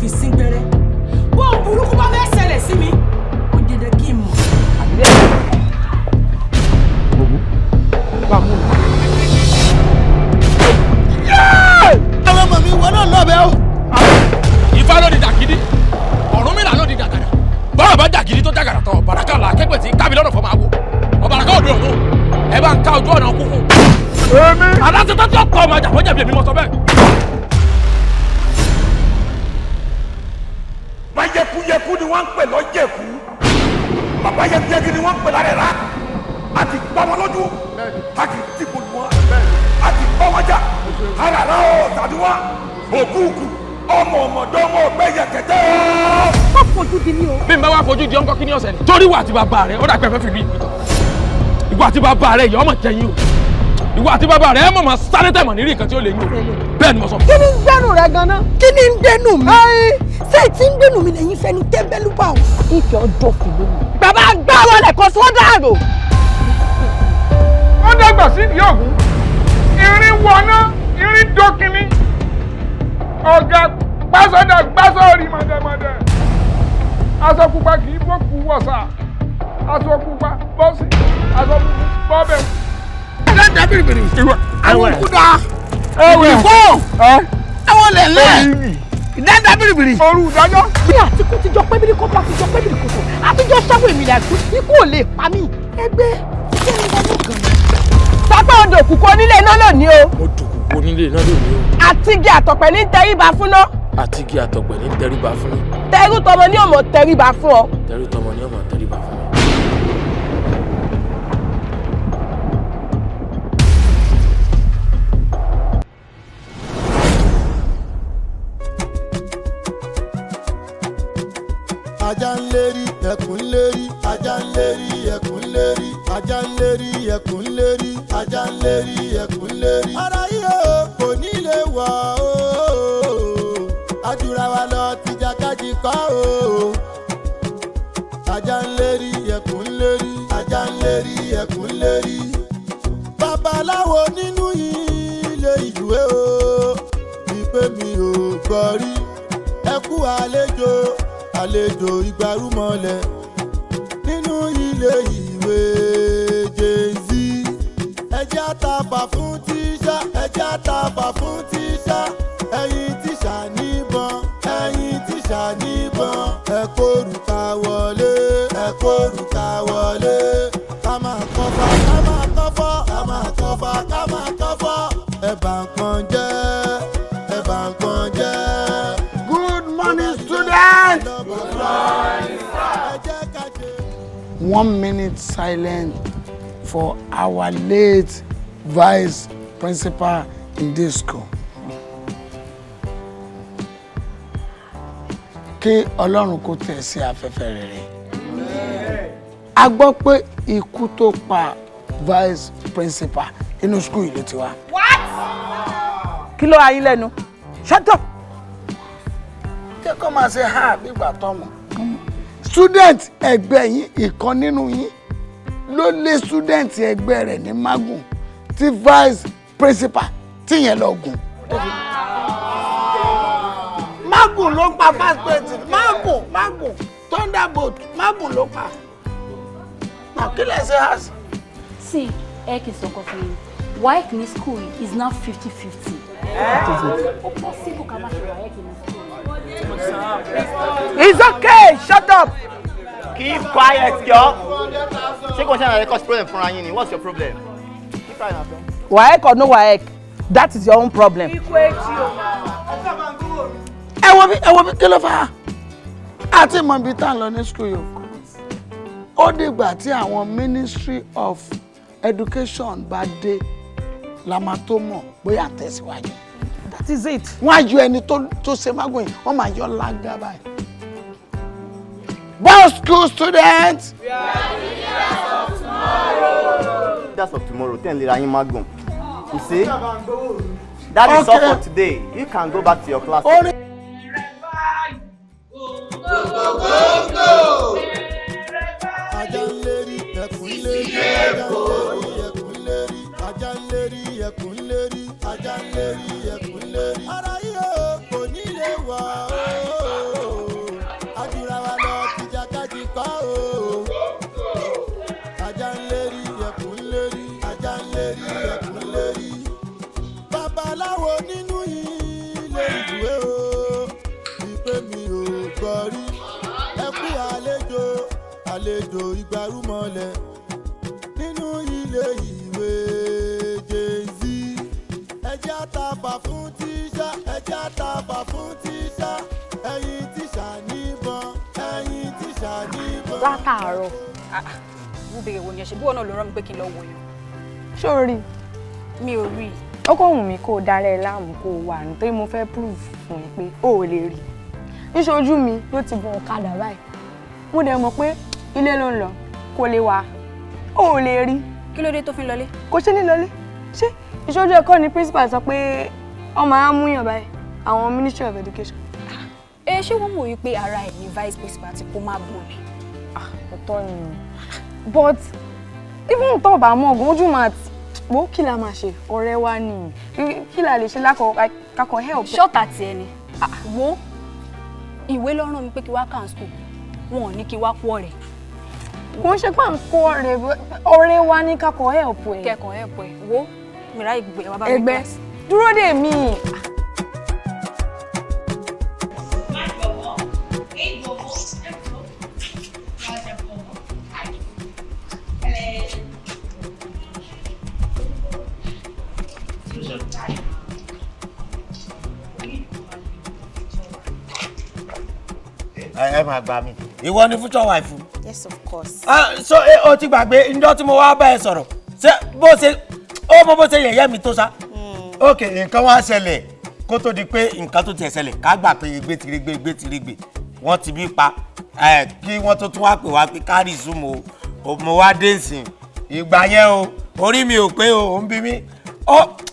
fi sín gbẹ́rẹ́. Bóun burúkú bá fẹ́ ṣẹlẹ̀ sí mi, ó jẹjẹ kí n mọ̀. Àbí bẹ́ẹ̀ Bá mú mi. Àwọn ọmọ mi wọ́n náà lọ́bẹ̀ o. Ifá ló di dàgídí, Ọ̀rúnmìlà ló di dàgàdà. Bọ́rọ̀ bá dàgídí tó dàgàdà tán, ọ̀bàràkà là akẹ́gbẹ̀ tí kábi lọ́nà fọmọ àwò. Ọ̀bàràkà òde ọ̀run, ẹ bá ń ká ojú ọ̀nà kú fún. Èmi. Aláṣẹ tó ti ọ̀pọ̀ ọmọ àjà wọ́n jẹ̀bi, èmi mọ̀ sọ bẹ́ẹ̀. Báyẹkúyẹkú ni wọ́n ń pè lọ́jẹ̀kú, bàbá yẹkuyẹku ni wọ́n ń pè lárẹ̀rá. A ti gbá wọn lójú, a kì í dìbò lù wọn, a ti bá wọn jà arara o tàbí wọn òkúùkù ọmọ ọmọdé ọmọ ọgbẹ yẹkẹtẹ o. Má fojú di mí o. Bí n bá wá fojú di ọ̀nkọ́, kí ni ọ̀sẹ̀ ni? Torí ìwà àti bàbá rẹ̀ ó dàgbẹ́ fẹ́ fi ìlú ìpìtàn. Ìwà àti bàbá rẹ̀ ìyá ọmọ jẹyìn o. Ìwà àti bàbá rẹ̀ ẹ mọ̀ máa sáré tẹ̀mọ̀ nírí nǹkan tí ó lè yín o. Bẹ́ẹ̀ ni mo sọ. Kí ni ń gbẹ́nu rẹ gan-an? Kí ni ń gbẹ́nu mi? Ṣé tí ń gbẹ́nu mi lẹ́yìn fẹnu tẹ́ńbẹ́lú bá o? Ìfẹ́ ọjọ́ kò lónìí. Bàbá gbá wọlé kó sódà rò. Wọ́n dàgbà sí ìdí ògún, irin wọná, irin dókínní, ọ̀gá gbásọ́dà gbásọ́ọ̀rì mọ̀dẹ̀mọ̀dẹ̀. Aṣọ pupa kì í bókù wọ̀sà, aṣọ pupa bọ́sì, aṣọ funfun bọ́bẹ̀. Ẹ̀dá bìrìbìrì. Àwọn kúdà. Ẹwẹ̀. Ìfọ́. Àwọn lẹ̀lẹ̀. Ìdáńdá bìrìbìrì. Òru ìdájọ́. Bí àtìkú ti jọ pé bí kò bá ti jọ pé bí kò tó, àtijọ́ sọ́wọ́ èmi rẹ̀ kú, ikú ò lè pa mí. Ẹgbẹ́ ṣé ń wọnú gan-an? Pápá odò òkùnkùn onílé iná lónìí o. Mo dòkùnkùn onílé iná lónìí o. Àtigi àtọ̀pẹ̀ ní tẹríba fún ná. Àtigi àtọ̀pẹ̀ ní tẹríba fún ná. Tẹrú tọmọ ní ọmọ tẹríba fún ọ. Tẹrú tọmọ ní ọmọ tẹríba fún ọ. Ajá ń lérí, ẹkùn ń lérí. Ajá ń lérí, ẹkùn ń lérí. Ajá ń lérí, ẹkùn ń lérí. Ajá ń lérí, ẹkùn ń lérí. Ara yìí o kò ní lè wọ̀ o, àjùra wa lọ tìjàkadì kọ́ o. Ajá ń lérí, ẹkùn ń lérí. Ajá ń lérí, ẹkùn ń lérí. Babaláwo nínú ilé ìwé o, ìpè mi ò gbọ́ rí. Ẹ kú àlejò, àlejò ìgbàrúmọlẹ̀ nínú ilé ìwé Jay-Z. Ẹjẹ́ àtàbà fún tíṣà, ẹjẹ́ àtàbà fún tíṣà. Ẹ̀yin tíṣà níbọn, ẹ̀yin tíṣà níbọn. Ẹ kórùkà wọlé, ẹ kórùkà wọlé. Ká máa kọ́fà, ká máa kọ́fọ́, ká máa kọ́fà, ká máa kọ́fọ́. Ẹ bà nǹkan jẹ́, ẹ bà nǹkan jẹ́. Good morning, students. 1 minute silence for our late vice principal in this school. Kí Ọlọ́run kó tẹ̀ sí afẹ́fẹ́ rere. A gbọ́ pé ikú tó pa vice principal inú school yìí ló ti wá. Kí ló ayín lẹ́nu? Shut up. Jẹ́ kó máa ṣe ha nígbà tó mọ̀. Student ẹgbẹ́ yín, ìkan nínú yín ló lé student ẹgbẹ́ rẹ̀ ní magun tí vice principal tíyẹn lọ gùn. Magun ló pa vice president, magun, magun, thunderbolt, magun ló pa. Náà kí lẹ ṣe há sí? See, ẹ kì í sọ nǹkan fún yín. WAEC ní school is now 50-50. Ó possible ká má ṣe WAEC ní school. It's okay, shut up. Keep quiet, girl. Ṣé kò ṣe àlàyé cause problem fúnra yín ni? What's your problem? Keep quiet na friend. WAEC or no WAEC, that is your own problem. Ẹ wo bí, ẹ wo bí, kí ló fà á? Àti mọ̀ ibi tá à ń lọ ní school yìí, ó dìgbà tí àwọn Ministry of Education bá dé la máa tó mọ̀ bóyá tẹ̀síwájú. That is it. Wọ́n á yọ ẹni tó ṣe mágùn yìí, wọ́n máa yọ lága báyìí. Both school students. We are the leaders of tomorrow. Leaders of tomorrow, ten lera yín magun. You see? That is all for today. You can go back to your class. Orin. Ajá ń lérí, ẹkùn ń lérí. Ajá ń lérí, ẹkùn ń lérí. Ajá ń lérí, ẹkùn ń lérí. Ajá ń lérí, ẹkùn ń lérí. Ara yìí o kò ní lè wọ̀ o. Lérí, ẹkùn lérí. Babaláwo nínú ilé ìwé o, ìpè mi ò gbọ́ rí. Ẹ kú àlejò, àlejò ìgbàrúmọlẹ̀ nínú ilé ìwé Jay-Z. Ẹjẹ́ àtàbà fún tíṣà, ẹjẹ́ àtàbà fún tíṣà. Ẹ̀yin tíṣà níbọn, ẹ̀yin tíṣà níbọn. Látàárọ̀ mo béèrè wo ni ẹ ṣe bí wọn náà ló rán mi pé kí n lọ wòyàn. Ṣé o rí i? Mi ò rí i. Ó kò wù mí kó o dára ẹ láàmú kó o wà nítorí mo fẹ́ prove fún ẹ pé o ò lè rí i. Níṣojú mi ló ti gun ọ̀kadà báyìí. Mo dẹ̀ mọ̀ pé ilé ló ń lọ, kò lè wà, o ò lè rí i. Kí ló dé tó fi ń lọlé? Kò ṣe ní lọlé. Ṣé ìṣojú ẹ̀kọ́ ni principal sọ pé wọ́n máa ń múyàn báyìí, àwọn Ministry of Education? Ẹ ṣé wọ́n mọ̀ wípé ara ẹ̀ ní vice principal ti kó má gùn ni? Ọ̀tọ̀ ni o. But even tó bá mọ̀ ọ̀gùn ojú máa tì wó, kí la máa ṣe? Ọ̀rẹ́ wa ni, kí la lè ṣe lákọ̀ help? Ṣọ́ọ̀tà tiẹ̀ ni. Wo, ìwé ló rán mi pé kí wá kàn school, wọn ò ní kí wá kú ọ̀rẹ́. Kò ń ṣe pé à ń kó ọ̀rẹ́, ọ̀rẹ́ wa ní kakọ̀ help ẹ̀. Kẹ́kọ̀ọ́ help ẹ̀. Wo, mi ráyè gbogbo ẹ̀, wá bá mi Ẹgbẹ́ class. dúró dè mí. Ẹ máa gbà mí, ìwọ ni future wife? Yes, of course. Ah, so o ti gbàgbé njọ́ tí mo wá bá ẹ sọ̀rọ̀, ṣé bó ṣe ó mọ bó ṣe yẹ̀yẹ́ mi tó sá? Ok, nǹkan wá ṣẹlẹ̀ kó tó di pé nǹkan tó tiẹ̀ ṣẹlẹ̀, ká gbà pé egbe ti regbe, egbe ti regbe, wọ́n ti bí pa ẹ, kí wọ́n tó tún wá pè wá pé ká resume o. Mo wá dé ìsìn ìgbà yẹn o, orí mi ò pé o, ò ń bí mi.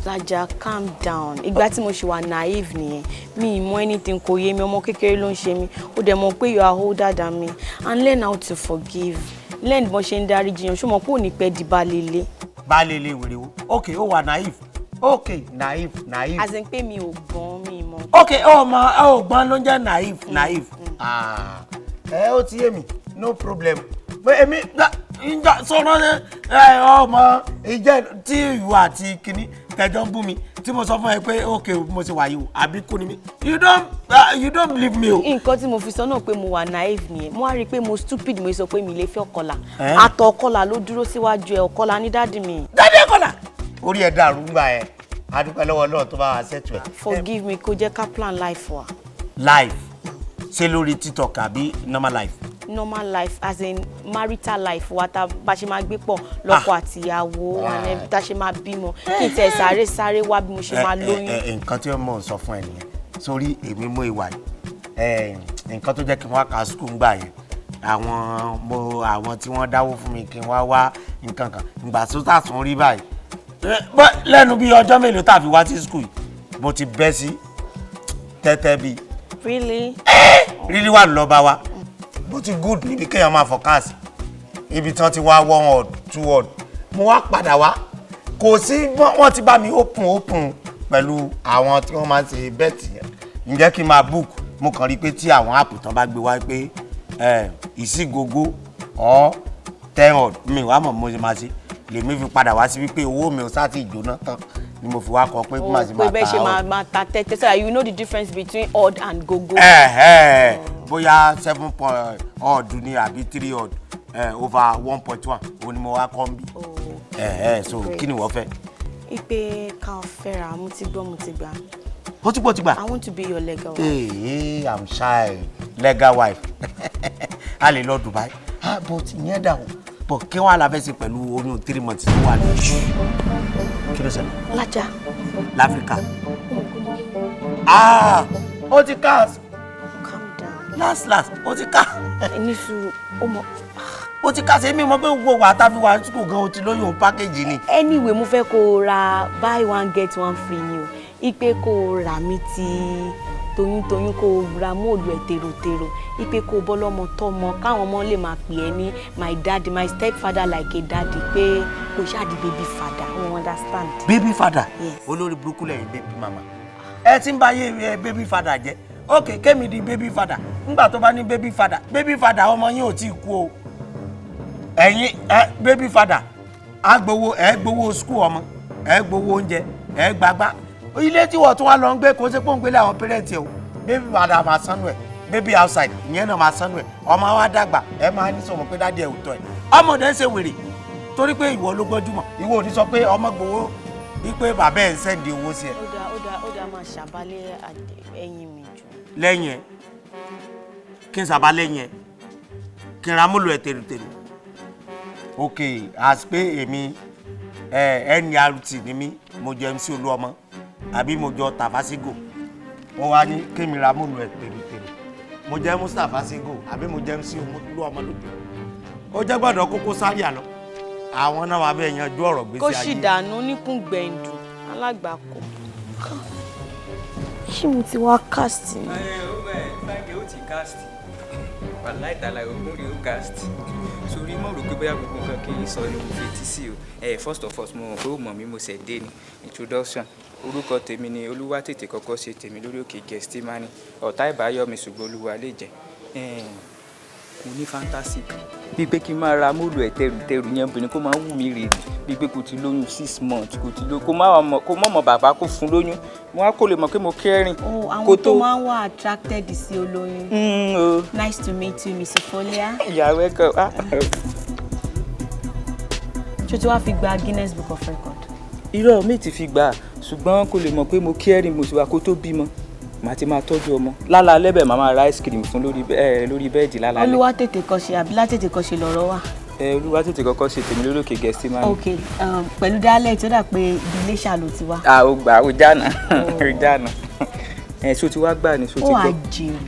Laja, calm down. Ìgbà tí mo ṣì wà naive nìyẹn. Mi ì mọ anything, kò yé mi, ọmọ kékeré ló ń ṣe mí. Ó dẹ̀ mọ̀ pé you are older than me. And learn how to forgive. Learn bọ́n ṣe ń dárí jiyàn. Ṣé o mọ̀ pé ò ní pẹ́ di baálé ilé? Baálé ilé wèrè wo? Ok, ó wà naive. Ok, naive, naive. As in pé mi ò gbọ́n, mi mọ̀. Ok, ó mọ ó gbọ́n ló ń jẹ́ naive, naive. Ah, ẹ ó ti yé mi, no problem. Pé èmi sọ̀rọ̀ ẹ, ọmọ ìjẹ́ tí ìwọ àti kínní tẹjọ ń bú mi tí mo sọ fún ẹ pé ok, mo ti wà yìí o, àbí kú ni mi. You don't believe me o. Nǹkan tí mo fi sọ náà pé mo wà naive nìyẹn. Mo wá rí i pé mo stupid, mo sọ pé mi lè fẹ́ Ọ̀kọlà. Eh? Àtọ̀ Ọ̀kọlà ló dúró síwájú ẹ, Ọ̀kọlà ní daddy mi. Daddy Ọ̀kọlà. Orí ẹ dàrú ńgbà ẹ, adúpẹ́ lọ́wọ́ Ọlọ́run tó bá wa ṣètò ẹ. Forgive me, kó jẹ́ ká plan life wa. Life ṣé lórí TikTok àbí normal life? Normal life, as in marital life wa, tá bá ṣe máa gbé pọ̀ lọ́kọ àtìyàwó and tá ṣe máa bímọ, kí n tẹ̀ sáré sáré wá bí mo ṣe máa lóyún. Ẹ nǹkan tí mo ń sọ fún ẹ nìyẹn. Sórí èmi mú ìwà yìí, nǹkan tó jẹ́ kí n wá ka school ńgbà yẹn, àwọn mo àwọn tí wọ́n dáwó fún mi kí n wá wá nǹkan kan ìgbà tó tà tún rí báyìí. Lẹ́nu bí ọjọ́ mélòó tá a fi wá sí school yìí, mo ti bẹ́ sí tẹ́tẹ́ bíi. Really? Rírí wà lọ́ba wa bó ti good níbi kéèyàn máa focus ibi tí wọ́n ti wá one odd, two odd, mo wá padà wá, kò sí, wọ́n ti bá mi open open pẹ̀lú àwọn tí wọ́n máa ń ṣe bet yẹn. Ǹjẹ́ kí n máa book? Mo kàn rí i pé tí àwọn app tán bá gbé wá pé ìsígogo or 10 odd, mi wàá mọ̀ mo ṣe máa ṣe, lèmi fi padà wá sí wípé owó mi ò sá ti jóná tán ni mo fi wá kọ pé bí màá ṣe pé máa bẹ́ẹ̀ ta ṣe odd. máa ta tẹ́tẹ́ so that you know the difference between odd and gogo. Ẹ̀hẹ́, bóyá seven point odd ni àbí three odd over 1.1, òun ni mo wá kọ́ ń bí. Ẹ̀hẹ́, so kí ni wọ́n fẹ́? Ipe ká fẹ́ra, mo ti gbọ́, mo ti gbà. Ó ti gbọ́, ti gbà. I want to be your legal wife. Hey, I'm shy. Legal wife, a lè lọ Dubai. Ah, but ìyẹn dà o, but kí wọ́n á la fẹ́ ṣe pẹ̀lú oyún 3 months tó wà ní? Kí ló ṣẹlẹ̀? Lájà. Láfíríkà. Ah, ó ti ká. Calm down. Last last, ó ti ká. Ní sùúrù, ó mọ. Ó ti ká. Ṣe mí mọ̀ pé gbogbo wa tá a fi wà ní school gan, o ti lóyún package ni. Anyway, mo fẹ́ kó o ra buy one get one free ni o, ipe kó o rà mí ti toyúntoyún, kó o ra móòlù ẹ̀ tèrotèrò, ipe kó o bọ́ lọ́mọ tọ́mọ, káwọn ọmọ lè máa pè ẹ́ ní my daddy, my stepfather, like a daddy, pé kò ṣáà di baby father, you understand. Baby father? Yes. Olórí burúkú lẹ́yìn baby mama. Ẹ ti ń bá yé ẹ baby father jẹ́. Ok, kémi di baby father? Ńgbà tó bá ní baby father, baby father, ọmọ yín ò tí ì kú o. Ẹ̀yin ẹ baby father, Á gbowó, ẹ gbowó school ọmọ, ẹ gbowó oúnjẹ, ẹ gbàgbá ilé tí wọ́n tún wá lọ ń gbé. Kó ṣe pé ń gbélé àwọn parents ẹ o. Baby mother máa sánú ẹ, baby outside ìyẹn náà máa sánú ẹ. Ọmọ wa dàgbà, ẹ máa ní sọmọ pé daddy ẹ ò tọ́ ẹ. Ọmọdé ń ṣe wèrè torí pé ìwọ ló gbọ́njúmọ̀. Ìwọ ò ní sọ pé ọmọ gbowó, wípé bàbá ẹ̀ ń send owó sí ẹ. Ó dáa, ó dáa, ó dáa, máa ṣàbálẹ̀ ẹ̀yìn mi jù. Lẹ́yìn ẹ, kí n sábà lẹ́yìn ẹ, kí n ra múlò ẹ tèrútèrú. Ok, as pé èmi ẹ NRT ni mí, mo jọ MC Olúọmọ àbí mo jọ Tàfásígò, wọ́n wá ní kémi ra múlò ẹ tèrútèrú. Mo jẹ́ Mustapha Sego àbí mo jẹ́ MC Olúọmọ lójú? Ó jẹ́ gbọ́dọ̀ kókó sáré àlọ́, àwọn náà wà bẹ́ẹ̀ yanjú ọ̀rọ̀ gbèsè Kó ayé. sì dànù níkùn gbẹ̀ǹdù alágbàkọ. Ṣé mo ti wá cast ni? Ẹ ó bẹ báyìí, ó ti cast. Wàláì tàlà ogún rí, ó cast sórí. Mọ̀ rò pé bóyá gbogbo nǹkan kì í sọ ni mo fetí sí o. Ẹ first of all, mo mọ̀ pé ó mọ̀ mí, mo ṣẹ̀ dé ni. Introduction, orúkọ tèmi ni Olúwa tètè kọ́kọ́ ṣe tèmi lórí òkè Gẹ̀stímánì. Ọ̀tá ìbáyọ̀ mi, ṣùgbọ́n Olúwa lè jẹ́. Mo ní fantasy bíi pé kí n máa ra móòlù ẹ̀ tẹrùtẹrù yẹn, obìnrin kó máa ń wù mí rè, bíi pé kò ti lóyún 6 months, kò ti lóyún, kó má mọ̀, kó mọ̀ mọ̀ bàbá kó fún lóyún. Mo wá kó lè mọ̀ pé mo kẹ́rìn. Oh, Kó àwọn tó máa ń wà attracted sí olóyún. O. Nice to meet you, Miss Folia. You are welcome. Ah. Ṣé tí wàá fi gba Guinness Book of Record? Irọ́ mi ti fi gbà á, ṣùgbọ́n kó lè mọ̀ pé mo kẹ́rìn, mo sì wá kó tó bímọ, màá ti máa tọ́jú ọmọ lálaalẹ́ bẹ́ẹ̀, màá máa ra ice cream fún lórí bed lálaalẹ́. Olúwa tètè kọ́ ṣe àbí látètè kọ́ ṣe lọ́rọ̀ wà? Ẹ Olúwa tètè kọ́kọ́ ṣe tèmi lórí òkè Gẹ̀stímánì. Ok, pẹ̀lú dialect, ó dà pé ibi Iléṣà ló ti wá. A ò gbà, ó jànà, ó jànà. Ẹ ṣó ti wá gbà ní, ṣó ti Ó wàá gbọ́. jèrè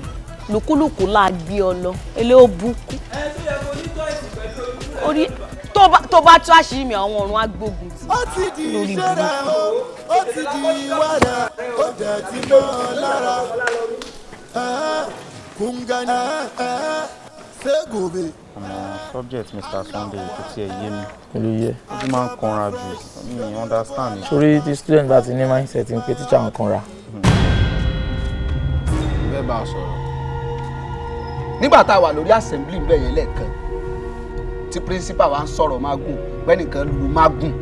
lùkúlùkù láà gbé ọ lọ elé ó búkú. Orí tó bá tú àṣírí mi, àwọn ọ̀run á gbógun tì. Ó ti di Lórí iṣẹ́ rẹ̀ o, ó ti di ìwà rẹ̀, ó dẹ̀ ti mọ́ ọ lára. Kúngani ségòbè. Àmọ́ subject Mr. Sunday kò tiẹ̀ yé mi. Kí ló yẹ? Ó ti máa ń kanra jù, mi ò understand ni. Sórí tí student bá ti ní mindset ń pé teacher ń kanra. Fẹ́ bá a sọ̀rọ̀ nígbà tá a wà lórí assembly ń bẹ̀ yẹn lẹ́ẹ̀kan tí principal wa ń sọ̀rọ̀ mágùn, pẹ́nìkan lu mágùn,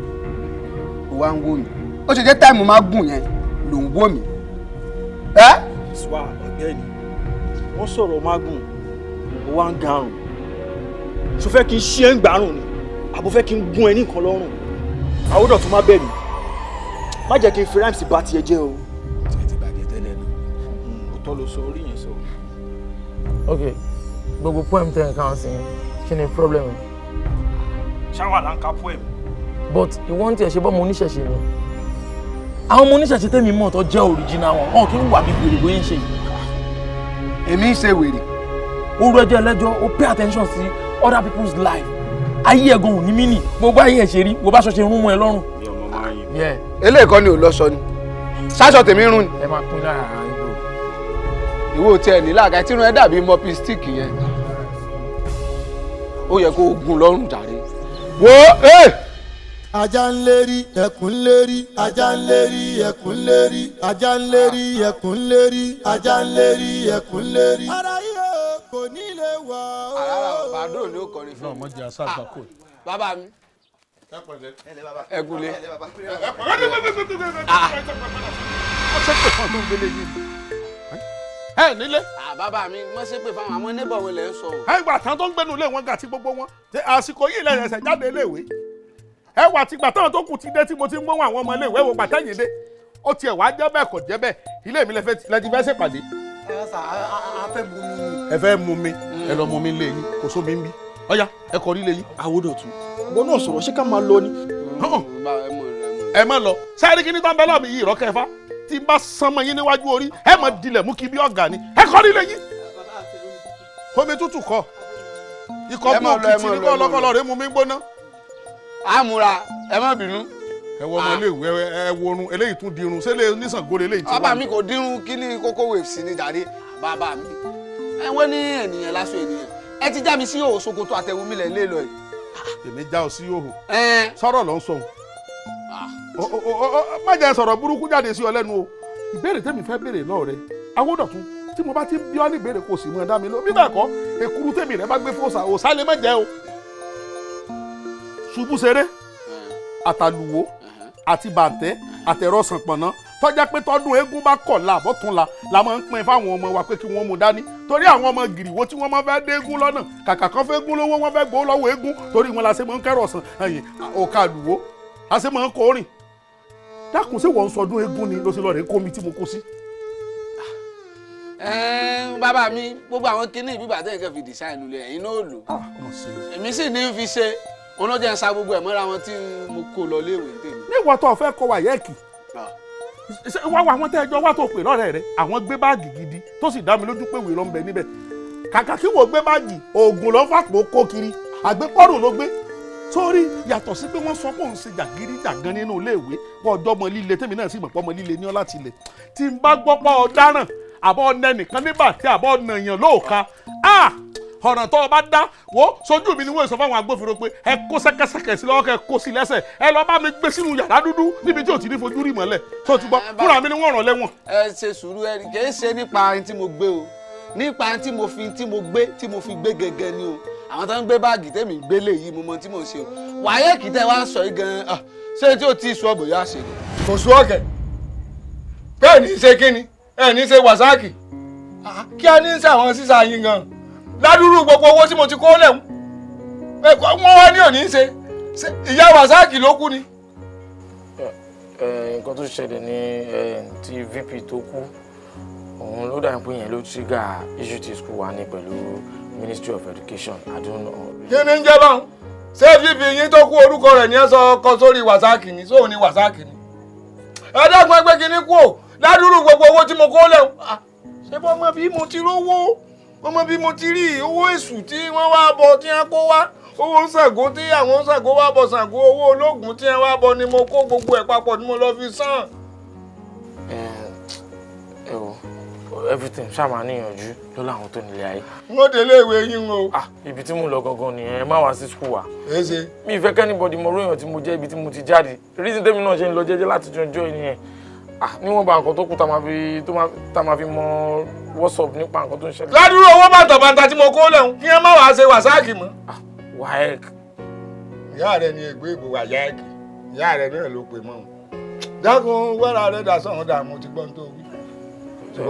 ó wá ń wò mí. Ó ṣe jẹ́ time mágùn yẹn ló ń wò mí. Ẹ́ Swa ọ̀gbẹ́ni, wọ́n sọ̀rọ̀ mágùn, ó wá ń garùn. Ṣo fẹ́ kí n ṣí ẹ́ ń gbárùn ni àbò fẹ́ kí n gún ẹ ní nǹkan lọ́rùn? Àwòdọ̀ tún má bẹ̀ mí, má jẹ́ kí n fi rhymes bá tiẹ̀ jẹ́ o. Tiẹ̀ ti bàjẹ́ tẹ́lẹ̀ náà. Òótọ́ ló sọ, orí yẹn sọ. Ok, gbogbo poem ten kan sí, kí ni problem? Ṣáwà là ń ka poem. But ìwọ́n tiẹ̀ ṣe bọ́ ọmọ oníṣẹ̀ṣe ni. Àwọn ọmọ oníṣẹ̀ṣe tẹ́mi mọ̀ tó jẹ́ original wọn, wọn kì í wà bí wèrè bóyá ń ṣe yìí. Èmi ń ṣe wèrè? Ó rẹ́jọ́ ẹlẹ́jọ́, ó pay attention sí other people's life. Ayé ẹ̀gan ò ní mí nì, gbogbo ayé ẹ̀ ṣe rí, wo bá ṣọ ṣe rún mọ́ ẹ lọ́rùn. Yeah. Eléyìí kọ́ ni ò lọ sọ ni sáṣọ tèmi rún ni. Ẹ máa pín lára ara yín, bro. Ìwọ tiẹ̀ ní làákà tí irun ẹ dàbí mọ́pì stick yẹn, ó yẹ kó o gún lọ́rùn jàre. Wo ẹ. Ajá ń lérí, ẹkùn ń lérí. Ajá ń lérí, ẹkùn ń lérí. Ajá ń lérí, ẹkùn ń lérí. Ajá ń lérí, ẹkùn ń lérí. Ara yìí o kò ní lè wọ̀ ọ́. Àràrà bàdó ni ó kọrin fún mi. Náà mọ̀ jẹ́ àṣà àgbákò. Bàbá mi, ẹ kúlé. Wọ́n ṣe pè fún ọdún gbélé yìí. Ẹ nílé. Bàbá mi, wọ́n ṣe pé fáwọn àwọn neighbor wọn lẹ̀ ń sọ o. Ẹ gbà tán tó ń gbénu ilé wọn gà tí gbogbo wọn. Ṣé àsìkò yìí lẹ́yìn ẹsẹ̀ jáde iléèwé? Ẹ wà tìgbà táwọn tó kù ti dé tí mo ti ń gbóhùn àwọn ọmọ iléèwé wo gbàtẹ́yìn dé. Ó tiẹ̀ wá jẹ́ bẹ́ẹ̀, kò jẹ́ bẹ́ẹ̀. Ilé mi lẹ ti fẹ́ ṣèpàdé. A fẹ́ mú mi. Ẹ fẹ́ mú mi, ẹ lọ mú mi lé yín, kò sómi ń bí. Ọ̀yá, ẹ kọrí lé yín. Àwòdọ̀tún, ìwọ náà sọ̀rọ̀, ṣé ká máa lọ ni? Ẹ má lọ. Sẹ́ẹ̀rì kí ní tán bẹ́ẹ̀ lọ́ọ̀mì yìí ìrọ́kẹ́ fá tí n bá sánmọ́ yín níwájú orí, ẹ má dilẹ̀ mú kí bí ọ̀gá ni. Ẹ kọrí lé yín. Omi tútù kọ ikọ̀ Ẹ bí má lọ, ẹ òkìtì má ní lọ, kọ́ ẹ má lọ. ọlọ́kọ́ lọ́ọ̀rẹ́ mú mi gbóná. Àmúra, ẹ má bínú. Ẹ wọ ọmọ iléèwé, ẹ wo orun eléyìí tún dirun ṣẹlẹ̀ oníṣàngóre eléyìí ti Bàbá wá. mi, kò dírun kí ní kókó waves ní jàre. Bàbá mi, ẹ wọ́n ní ènìyàn láṣọ ènìyàn, ẹ ti já mi sí òwò ṣòkòtò àtẹ̀wù mi lẹ̀ lé lọ yìí. Èmi já ọ sí òhò? Ẹ. Sọ̀rọ̀ ló ń sọ òun. Má jẹ́ sọ̀rọ̀ burúkú jáde sí ọ lẹ́nu o. Ìbéèrè tẹ́mi fẹ́ béèrè lọ́ọ̀ rẹ, Awódọ̀tún, tí mo bá ti ń bí ọ ní ìbéèrè, kò sì mọ̀ dá mi lọ. Bí bẹ́ẹ̀ kọ́, èkuru tèmi rẹ bá gbé fòsà òsà lè má jẹ́ o. Ṣubú ṣeré. Àtàlùwò àti bàǹtẹ́ àtẹ̀rọ sànpọ̀nná tọ́já pé tọdún eégún bá kọ̀ la àbọ̀tún la la máa ń pín fáwọn ọmọ wa pé kí wọ́n mú dání torí àwọn ọmọ gìrìwó tí wọ́n máa fẹ́ dé eégún lọ́nà kàkà kan fẹ́ gún lówó wọ́n fẹ́ gbowó lọ́wọ́ eégún torí wọn la ṣe máa ń kẹ́rọ̀ sàn ẹ̀yìn òkà àlùwò la ṣe máa ń kórìn. Dákun, ṣé wọ́n ń sọdún eégún ni ló ṣe lọ́ọ́ rẹ̀ kó mi tí mo kó sí? Bàbá mi, gbogbo àwọn kinní ìbígbà tẹ́yìn kan fi design lulẹ̀ ẹ̀yin náà lò, èmi sì ní fi ṣe onájẹ́ ń sa gbogbo ẹ̀ mọ́ra wọn tí mo kó lọ léèwé tèmi. Níwọ̀n tó fẹ́ kọ wáyẹ́ẹ̀kì, wá wá àwọn tẹ́jọ́ wá tó pè lọ́rẹ́ rẹ, àwọn gbé báàgì gidi tó sì dá mi lójú pé wèé ló ń bẹ níbẹ̀. Kàkà kí wò gbé báàgì, oògùn ló ń fàpò kó kiri, àgbépọ́rùn ló gbé sórí. Yàtọ̀ sí pé wọ́n sọ pé òun ṣe jàgídíjàgan nínú iléèwé, wọ́n ọjọ́ ọmọ líle tèmi náà sì mọ̀ pé ọmọ líle ní ọ́ láti ilẹ̀. Tí n bá gbọ́ pọ́ ọ̀daràn àbọ̀ ọ̀nà nìkan nígbà tí àbọ̀ ọ̀nà èèyàn lóòka, ọ̀nà tó o bá dá wo sójú mi ni wọ́n sọ fáwọn agbófinró pé ẹ kó sẹ́kẹ́sẹ́kẹ́ sí lọ́wọ́, kẹ́ ẹ kó sí lẹ́sẹ̀, ẹ lọ bá mi gbé sínú yàrá dúdú níbi tí ò ti ní fojú rí mọ́lẹ̀ tó ti gbọ́, fúnra mi ni wọ́n ràn lẹ́wọ̀n. Ẹ ṣe sùúrù, ẹ kì í ṣe nípa ẹni tí mo gbé o, nípa ẹni tí mo fi tí mo gbé tí mo fi gbé gẹ́gẹ́ ni o. Àwọn tó ń gbé báàgì tèmi ń gbélé yìí, mo mọ tí mo ṣe o. Wáyé kì í tẹ wá ń sọ yìí gan-an, ṣé tí o ti sọ bóyá ṣe ni. Kò sú ọ̀kẹ́ bẹ́ẹ̀ ní í ṣe kíni ẹ̀ ní í ṣe wàsáàkì kí a ní í ṣe àwọn sísá yín gan-an ládùúrú gbogbo owó tí mo ti kó lẹ̀ wọ́n wá ní òní ṣe ìyá wàsáàkì ló kú ni. Nǹkan tó ṣẹlẹ̀ ní ti VP tó kú, òun ló dà pé yẹn ló trigger issue ti school wa ní pẹ̀lú Ministry of Education. I don't know. Kí ni ń jẹ́ báwọn? Ṣé VP yín tó kú orúkọ rẹ̀ ní ẹ sọ ọkọ sórí wàsáàkì ni? Sóun ni wàsáàkì ni? Ẹ dákun, ẹgbẹ́ kínní kú ò ládùúrú gbogbo owó tí mo kó lẹ̀ ṣé bọ́ mọ bí mo ti rówó, ọmọ bí mo ti rí owó èṣù tí wọ́n wá bọ tí wọ́n kó wá, owó Ṣàngó tí àwọn Ṣàngó wá bọ Ṣàngó, owó ológun tí wọ́n wá bọ ni mo kó gbogbo ẹ̀ papọ̀ ni mo lọ fi san. Ẹ wo, everything ṣáà máa níyànjú lọ́la àwọn tó nílé ayé. N ó délé ìwé yín o. Ibi tí mo lọ gangan nìyẹn, ẹ má wá sí school wa. Èsè. Mi ì fẹ́ kí anybody mọ orí èèyàn tí mo jẹ́, ibi tí mo ti jáde. Reason tèmi náà ṣe ń lọ jẹ́jẹ́ láti jọjọ́ ìnìyẹn. Níwọ̀n bá nǹkan tó kù tá máa fi mọ what's up nípa nǹkan tó ń ṣẹlẹ̀. Ládùúrú owó bàtàbàtà tí mo kó lẹ́hùn kí wọ́n má wàá ṣe wàsáàkì mọ́. WAEC. Ìyá rẹ ni ègbé ìbò WAEC, ìyá rẹ náà ló pè mọ́ òun. Dákun, wẹ́rà rẹ dà sọ̀hún dà, mo ti gbọ́n tó wí. Ẹ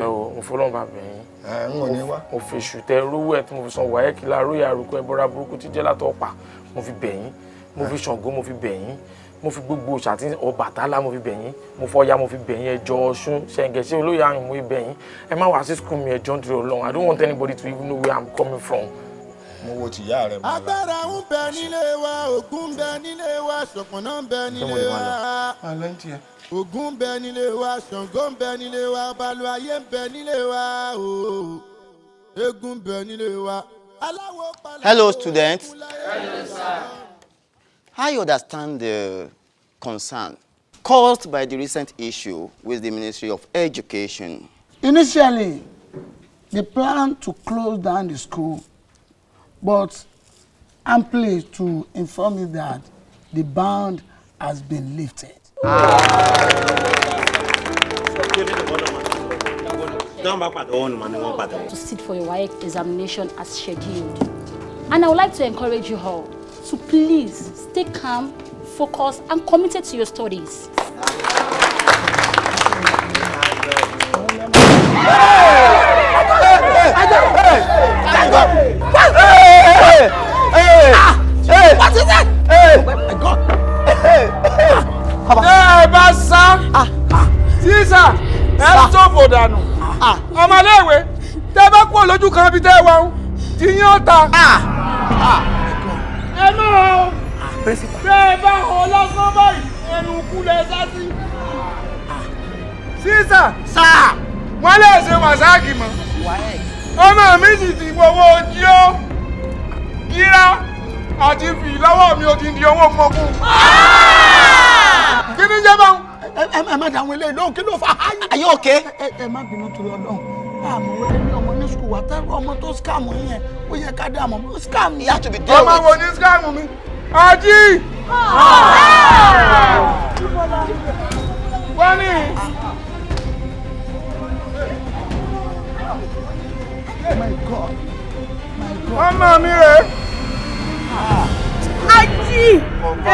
wo, mo fọlọ́n bá bẹ̀ yín. N ò ní wá. Mo fi èṣù tẹ rówó ẹ tí mo fi san WAEC láàárọ̀ àròkọ ẹbọra burúkú tí jẹ́ látọ̀ pa, mo fi bẹ̀ yín, mo fi Ṣàngó mo fi bẹ̀ yín, mo fi gbogbo ṣàtì Ọbàtálá mo fi bẹ̀ yín, mo fọya mo fi bẹ̀ yín, ẹjọ́ Ọ̀ṣun ṣẹ̀ǹgẹ̀ṣẹ̀ olóyè àrùn mo fi bẹ̀ yín, ẹ má wá sí school mi, ẹjọ́ nítorí Ọlọ́run. I don't want anybody to even know where I'm coming from. Mo wo tìyá rẹ mọ́ la. Agbára ń bẹ nílé wa, Ògún ń bẹ nílé wa, Ṣọ̀pọ̀nná ń bẹ nílé wa. Ògún ń bẹ nílé wa, Ṣàngó ń bẹ nílé wa, Balùwàyé ń bẹ nílé wa, eégún ń bẹ nílé wa. Hello, students. Hello, sir. I understand the concern caused by the recent issue with the Ministry of Education. Initially, they planned to close down the school, but I'm pleased to inform you that the ban has been lifted. To sit for your WAEC examination as scheduled. And I would like to encourage you all to please stay calm, focused, and committed to your studies. What is that? Oh my God. Ẹ bá sá sísà, ẹ ṣòfò dànù. Ọmọléèwé tẹ bá kúrò lójú kan bí tẹ wà ń tí yín ó ta. Ẹ máa o, tẹ ẹ bá họ lásán báyìí, ẹnu kú lẹ sá sí. Sísà wọ́n lè ṣe wàsáàkì mọ́. Ọmọ mi sì ti gbowó jí ó gíra àti fi lọ́wọ́ mi ò ti di owó mọ́kún. Kí ni jẹ́ báwọn? Ẹ má dàwọn eléyìí lóhùn, kí ló fà á? Are you okay? Ẹ má bínú torí Ọlọ́run. Àmọ́ ẹni ọmọ ní sukùl wa tẹ́rọ ọmọ tó scam yẹn, ó yẹ ká dé àmọ́ scam. You have to be there. Ọmọ wo ni scam mi? Ají! Wọ́n ní. My God. My God. Ọmọ mi rè é. Ají! jí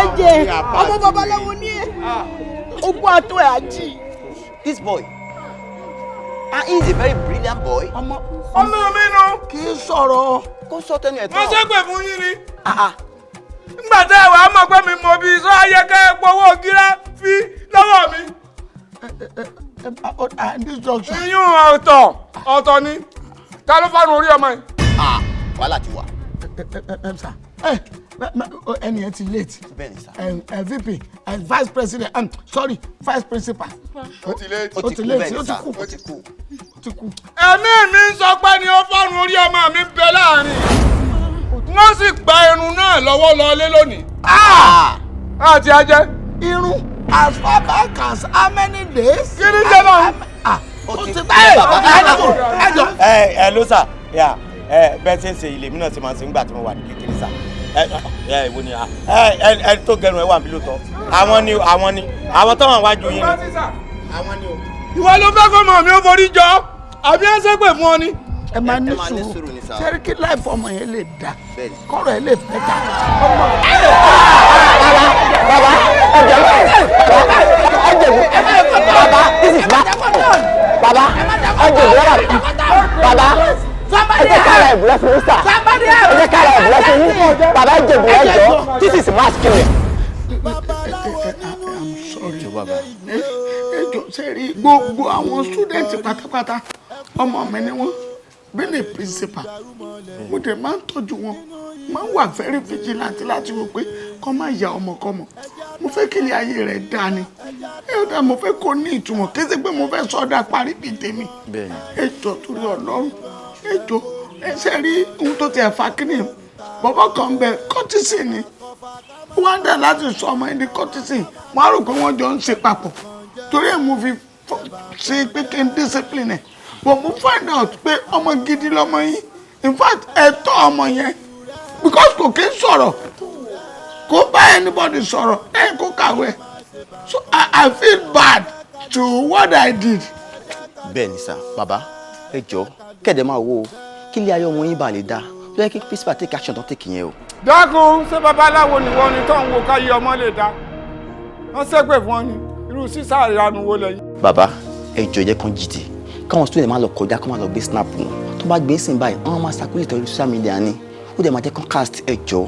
ẹ̀jẹ̀ ọmọ babaláwo ní ẹ ogún àtọ ẹ̀ á jí. This boy, and he is a very brilliant boy. Ọmọ ọmọ mi nu. Kì í sọ̀rọ̀. Kó sọ tẹnu ẹ̀ tán. Wọ́n ṣépè fún yín ni. Nígbà tẹ́ ẹ wàá mọ̀ pé mi mọ̀ bí sọ ayẹkẹ́ gbowó gírá fi lọ́wọ́ mi. Iyún ọ̀tọ̀ ọ̀tọ̀ ni. Ta ló fárun orí ọmọ yìí? Wàhálà ti wà. Ẹni yẹn ti late. Bẹ́ẹ̀ni sá. VP, vice president, sorry, vice principal. Ó ti late. Ó ti late, ó ti kú. Ó ti kú. Ó ti kú. Ẹ̀mí mi ń sọ pé ni ó fárun orí ọmọ mi ń bẹ láàrin. Wọ́n sì gba irun náà lọ́wọ́ lọlé lónìí. Àti ajẹ́. Irun as far back as how many days? Kí ni jẹ́ náà? Ó ti pẹ́ bàbá. Ẹ ẹ ló sà, ẹ bẹ́ẹ̀ ṣe ń ṣe ilé mi náà ṣe máa ń ṣe nígbà tí mo wà ní kékeré sà. Ẹ ẹ ìwo ni ẹ ẹ tó gẹrun ẹ wà níbí lóòótọ́. Àwọn ni àwọn ni àwọn tó wà wájú yín ni. Àwọn ni o. Ìwọ ló fẹ́ kọ́ mọ̀ mi ó forí jọ àbí ẹ ṣe pè fún ọ ni. Ẹ máa ní sùúrù sẹ́rí kí láìfọ ọmọ yẹn lè dà kọ́rọ̀ ẹ lè bẹ́tà. Baba, baba, this is my baba, baba, ẹ jẹ́ kára ìbúlẹ̀ fún yín sà, ẹ jẹ́ kára ìbúlẹ̀ fún yín, baba jẹ̀bù ẹ jọ, this is mass killing. I'm sorry. Ẹ jọ sẹ́rí gbogbo àwọn student pátápátá ọmọ mi ni wọ́n. Being a principal, mo dẹ̀ máa ń tọ́jú wọn, máa ń wà very vigilant láti wò pé kọ́ máa ya ọmọkọ́mọ. Mo fẹ́ kí ilé ayé rẹ̀ dáa ni. Ẹ ó dáa, mo fẹ́ kó ní ìtumọ̀, kí ṣe pé mo fẹ́ sọ́dà parí bíi tèmi. Ẹ jọ torí Ọlọ́run, ẹ jọ ẹ ṣe rí ohun tó ti ẹ̀ fa kí ni bọ́bọ́ kan bẹ kọ́tísì ni. Wọ́n á dà láti sọ ọmọ ẹni kọ́tísì, wọ́n á rò pé wọ́n jọ ń ṣe papọ̀. Torí ẹ̀ mo fi ṣe pé kí n discipline ẹ̀. But mo find out pé ọmọ gidi lọmọ yín, in fact ẹ̀tọ́ ọmọ yẹn because kò kí ń sọ̀rọ̀, kò bá anybody sọ̀rọ̀, ẹ̀ kò kàwé, so I feel bad to what I did. Bẹ́ẹ̀ni sá, bàbá, ẹ jọ kẹ̀dẹ̀ máa wo kí ilé ayé ọmọ yín bá lè dáa ló yẹ kí principal take action tó take yẹn o. Dákun, ṣé babaláwo nìwọ ni tó ń wo káyé ọmọ lè dá? Wọ́n ṣépè fún ọ ni, irú sísá ìranu wo lẹ́yìn. Bàbá, ẹ jọ ẹ jẹ́ kán jìtì káwọn student máa lọ kọjá kó máa lọ gbé snap wọn tó bá gbé sìn báyìí wọn máa circulate lórí social media ni ó dẹ̀ máa jẹ́ kán cast ẹ jọ.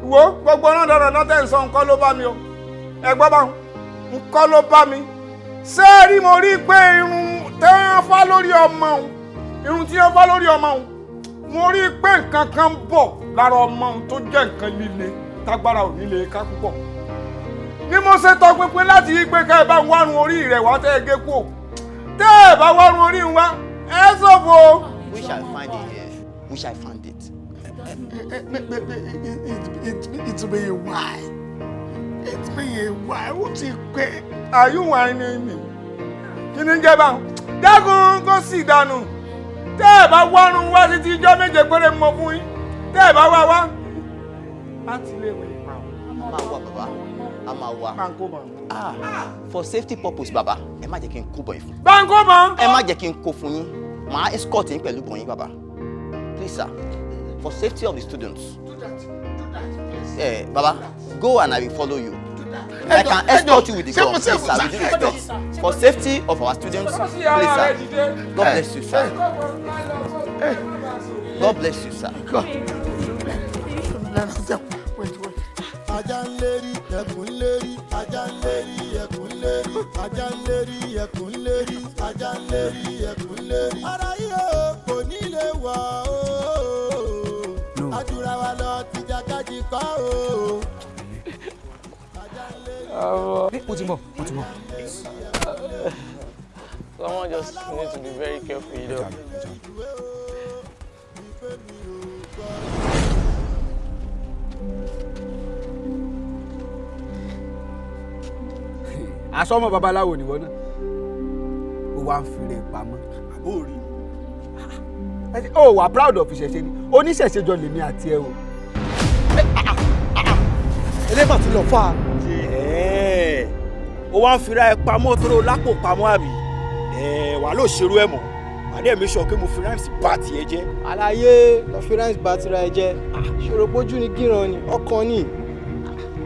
Wo gbogbo náà dandan náà tẹ̀ ń sọ nǹkan ló bá mi o, ẹ gbọ́ báwọn nǹkan ló bá mi. Ṣé rí mo rí pé irun tẹ́ ń fá lórí ọmọ òun, irun tí wọ́n fá lórí ọmọ òun, mo rí pé nǹkan kan ń bọ̀ lára ọmọ òun tó jẹ́ nǹkan líle tágbára ò ní lè ká púpọ̀. Ní mo ṣe tọpinpin láti yí pé ká ẹ bá ń wárun orí rẹ̀ wá tẹ́ ẹ gé kú o. Tẹ́ ẹ bá wárun orí wa ẹ ṣòfò. We shall find it here. We shall find it. It's been a while. It's been a while. Ó ti pẹ́. Are you whining me? Kí ni jẹ́ báwọn? Dákun kó sì dànù. Tẹ́ ẹ bá wárun wá títí ijọ́ méje péré mọ fún yín. Tẹ́ ẹ bá wá wá. Láti ilé ìwé ìpa o. A máa wá bàbá. A máa wá. Báńkó bọ̀. For safety purpose bàbá, ẹ má jẹ́ kí n kó bọ̀ yín fún. Báńkó bọ̀. Ẹ má jẹ́ kí n kó fún yín. Màá escort yín pẹ̀lú bọ̀ yín bàbá. Please sir, for safety of the students. Do that, please. Eh, Baba, go and I will follow you. I can escort you with the gun, please sir, with due respect. For safety of our students, please sir. God bless you sir. God bless you sir. Ajá ń lérí, ẹkùn ń lérí, ajá ń lérí, ẹkùn ń lérí, ajá ń lérí, ẹkùn ń lérí, ajá ń lérí, ẹkùn ń lérí. Ara yìí o, kò ní lè wọ̀ o. Àjùra wa lọ tìjàkadì kọ́ o. Mo ti bọ̀, mo ti bọ̀. Someone just needs to be very careful, you know. Asọ́mọ babaláwo nìwọ náà ó wá ń fi rẹ̀ pamọ́ àbó rí ó wà proud of ìṣẹ̀ṣe ni oníṣẹ̀ṣe jọ lèmi àti ẹ o. Eléfà tún lọ fà á. Ó wá ń fira ẹ pamọ́ tó lápò pamọ́ àbí wàá ló ṣerú ẹ mọ́ àdé mi sọ pé mo fi rhymes bá tiẹ̀ jẹ́. Àlàyé lọ fi rhymes bá tira ẹ jẹ́ ṣòro pójú ni gíran ni ọkàn ni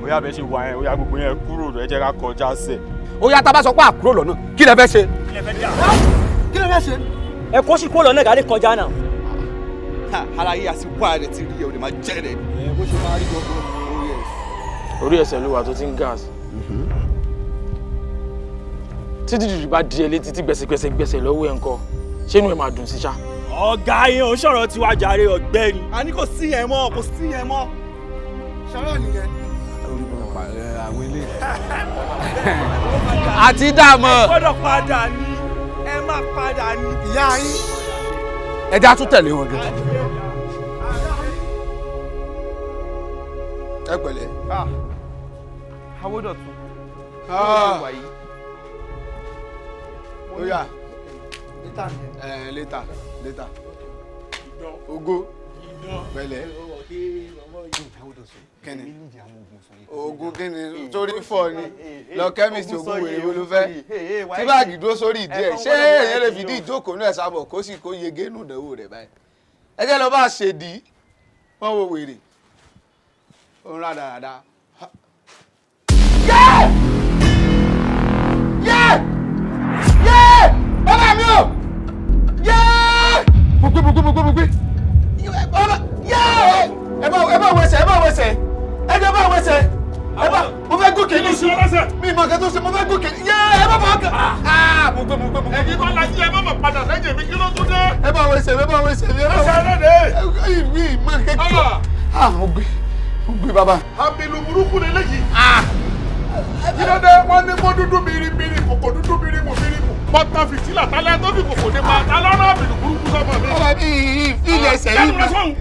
Ó yá, bẹ́ẹ̀ ṣe wà yẹn, ó yá, gbogbo yẹn kúrò, ẹ jẹ́ ká kọjá sẹ̀. Ó yá, tá a bá sọ pé àkúrò lọ́nà, kí lẹ fẹ́ ṣe? Kí lẹ fẹ́ ṣe? Ẹ kó sì kúrò lọ́nà ká lè kọjá náà. Ara yìí àsìkò ààrẹ ti rí ẹ, ò lè máa jẹ́ rẹ. Ẹ bó ṣe máa rí gbogbo orí ẹ. Orí ẹsẹ̀ ló wà tó ti ń gas. Títí dìdì bá di ẹ létí tí gbẹ̀sẹ̀gbẹ̀sẹ̀ gbẹ̀sẹ̀ lọ́wọ́ ẹ̀ ń kọ́, ṣé inú ẹ̀ máa dùn sí ṣá? Ọ̀gá yẹn ò sọ̀rọ̀ tiwa jàre, ọ̀gbẹ́ni. A ní kò sí yẹn mọ́, kò sí yẹn mọ́. Ṣọ́rọ̀ nìyẹn. Àti dààmú. Ẹ gbọ́dọ̀ padà ní, ẹ má padà ní. Ìyá yín. Ẹja tún tẹ̀lé wọn gan. Ẹ pẹ̀lẹ́. Awódọ̀tun. Ó yá. Later, later. Ogo. Pẹ̀lẹ́. Kíni? Oògùn kíni? Torí fọ ni. Lọ chemist, oògùn wèrè wo ló fẹ́? Tí báàgì dúró sórí ìdí ẹ̀, ṣé èèyàn lè fìdí ìjókòó náà sábọ̀ kó sì kó yege nù ìdánwò rẹ̀ báyìí? Ẹ jẹ́ lọ bá a ṣèdí. Wọ́n wo wèrè. Òun rà dáadáa. Yé! Yé! Yé! Bàbá mi o! Yé! Mo gbé, mo gbé, mo gbé, mo gbé. Bàbá! Yé! Ẹ bá wẹsẹ̀, ẹ bá wẹsẹ̀. Ẹ jẹ́ bá wẹsẹ̀. Ẹ bá, mo fẹ́ gòkè ní ìṣú. Mi ìmọ̀ kan tó ṣe, mo fẹ́ gòkè. Yé! Ẹ bá fọwọ́ kan. Ah! Mo gbé, mo gbé, mo gbé. Ẹ̀yin kọ́ la jí, ẹ má mà padà sẹ́yìn mi, kí ló tún dé? Ẹ bá wẹsẹ̀, ẹ bá wẹsẹ̀. Ẹsẹ̀ rẹ̀ dé. Mi ìmọ̀ kẹ́kẹ́. Ah! Mo gbé, mo gbé bàbá. Àbìlù burúkú lélẹ́yìí. Kí ló dé? Wọ́n ní kó dúdú biribiri, kòkò dúdú birimu birimu. Pọ́tà fìtílà tálẹ́ tó fi kòkò dé pa alọ́rọ̀ àbìlù burúkú sọ́mọ mi. Bàbá mi ìfilẹ̀ ẹsẹ̀ yìí. Lẹ́nu rẹ sọ́hun.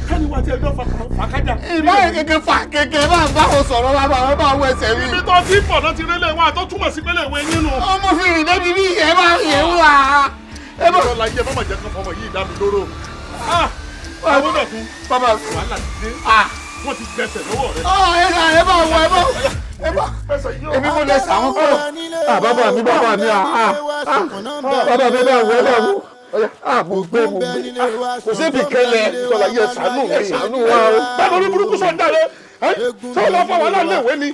Kẹ́ni wá ti ẹjọ́ fàkájà. Ìbáyé kékeré fà kékeré máa ń bá wọn sọ̀rọ̀, bàbá wọn bá wọ ẹsẹ̀ mi. Ibi tó ti ń bọ̀ náà ti rélé wa tó túmọ̀ sí pélé ìwé yín nu. Ọmọ fi rìn débi bí ẹ máa yẹ wá. Ẹ bá lọ yẹ mọ́mọ́ jẹ́ kán fọmọ yìí dá mi lóró. Àwọn dọ̀tun. Bàbá wàhálà ti dé. Wọ́n ti gbẹsẹ̀ lọ́wọ́ rẹ. Ẹ bá wọ, ẹ bá ẹ bá èmi mo lẹ sàwọn kọ. Bàbá mi, bàbá mi, bàbá mi, bá wọ, ẹ bá wọ. Mo gbé, mo gbé. Kò síbi kẹlẹ tọ́lá yẹ ṣàánú mi. Ṣàánú wa o. Báwo ni burúkú sọ ń dáre? Ṣé o lọ fọ wàhálà léèwé ni?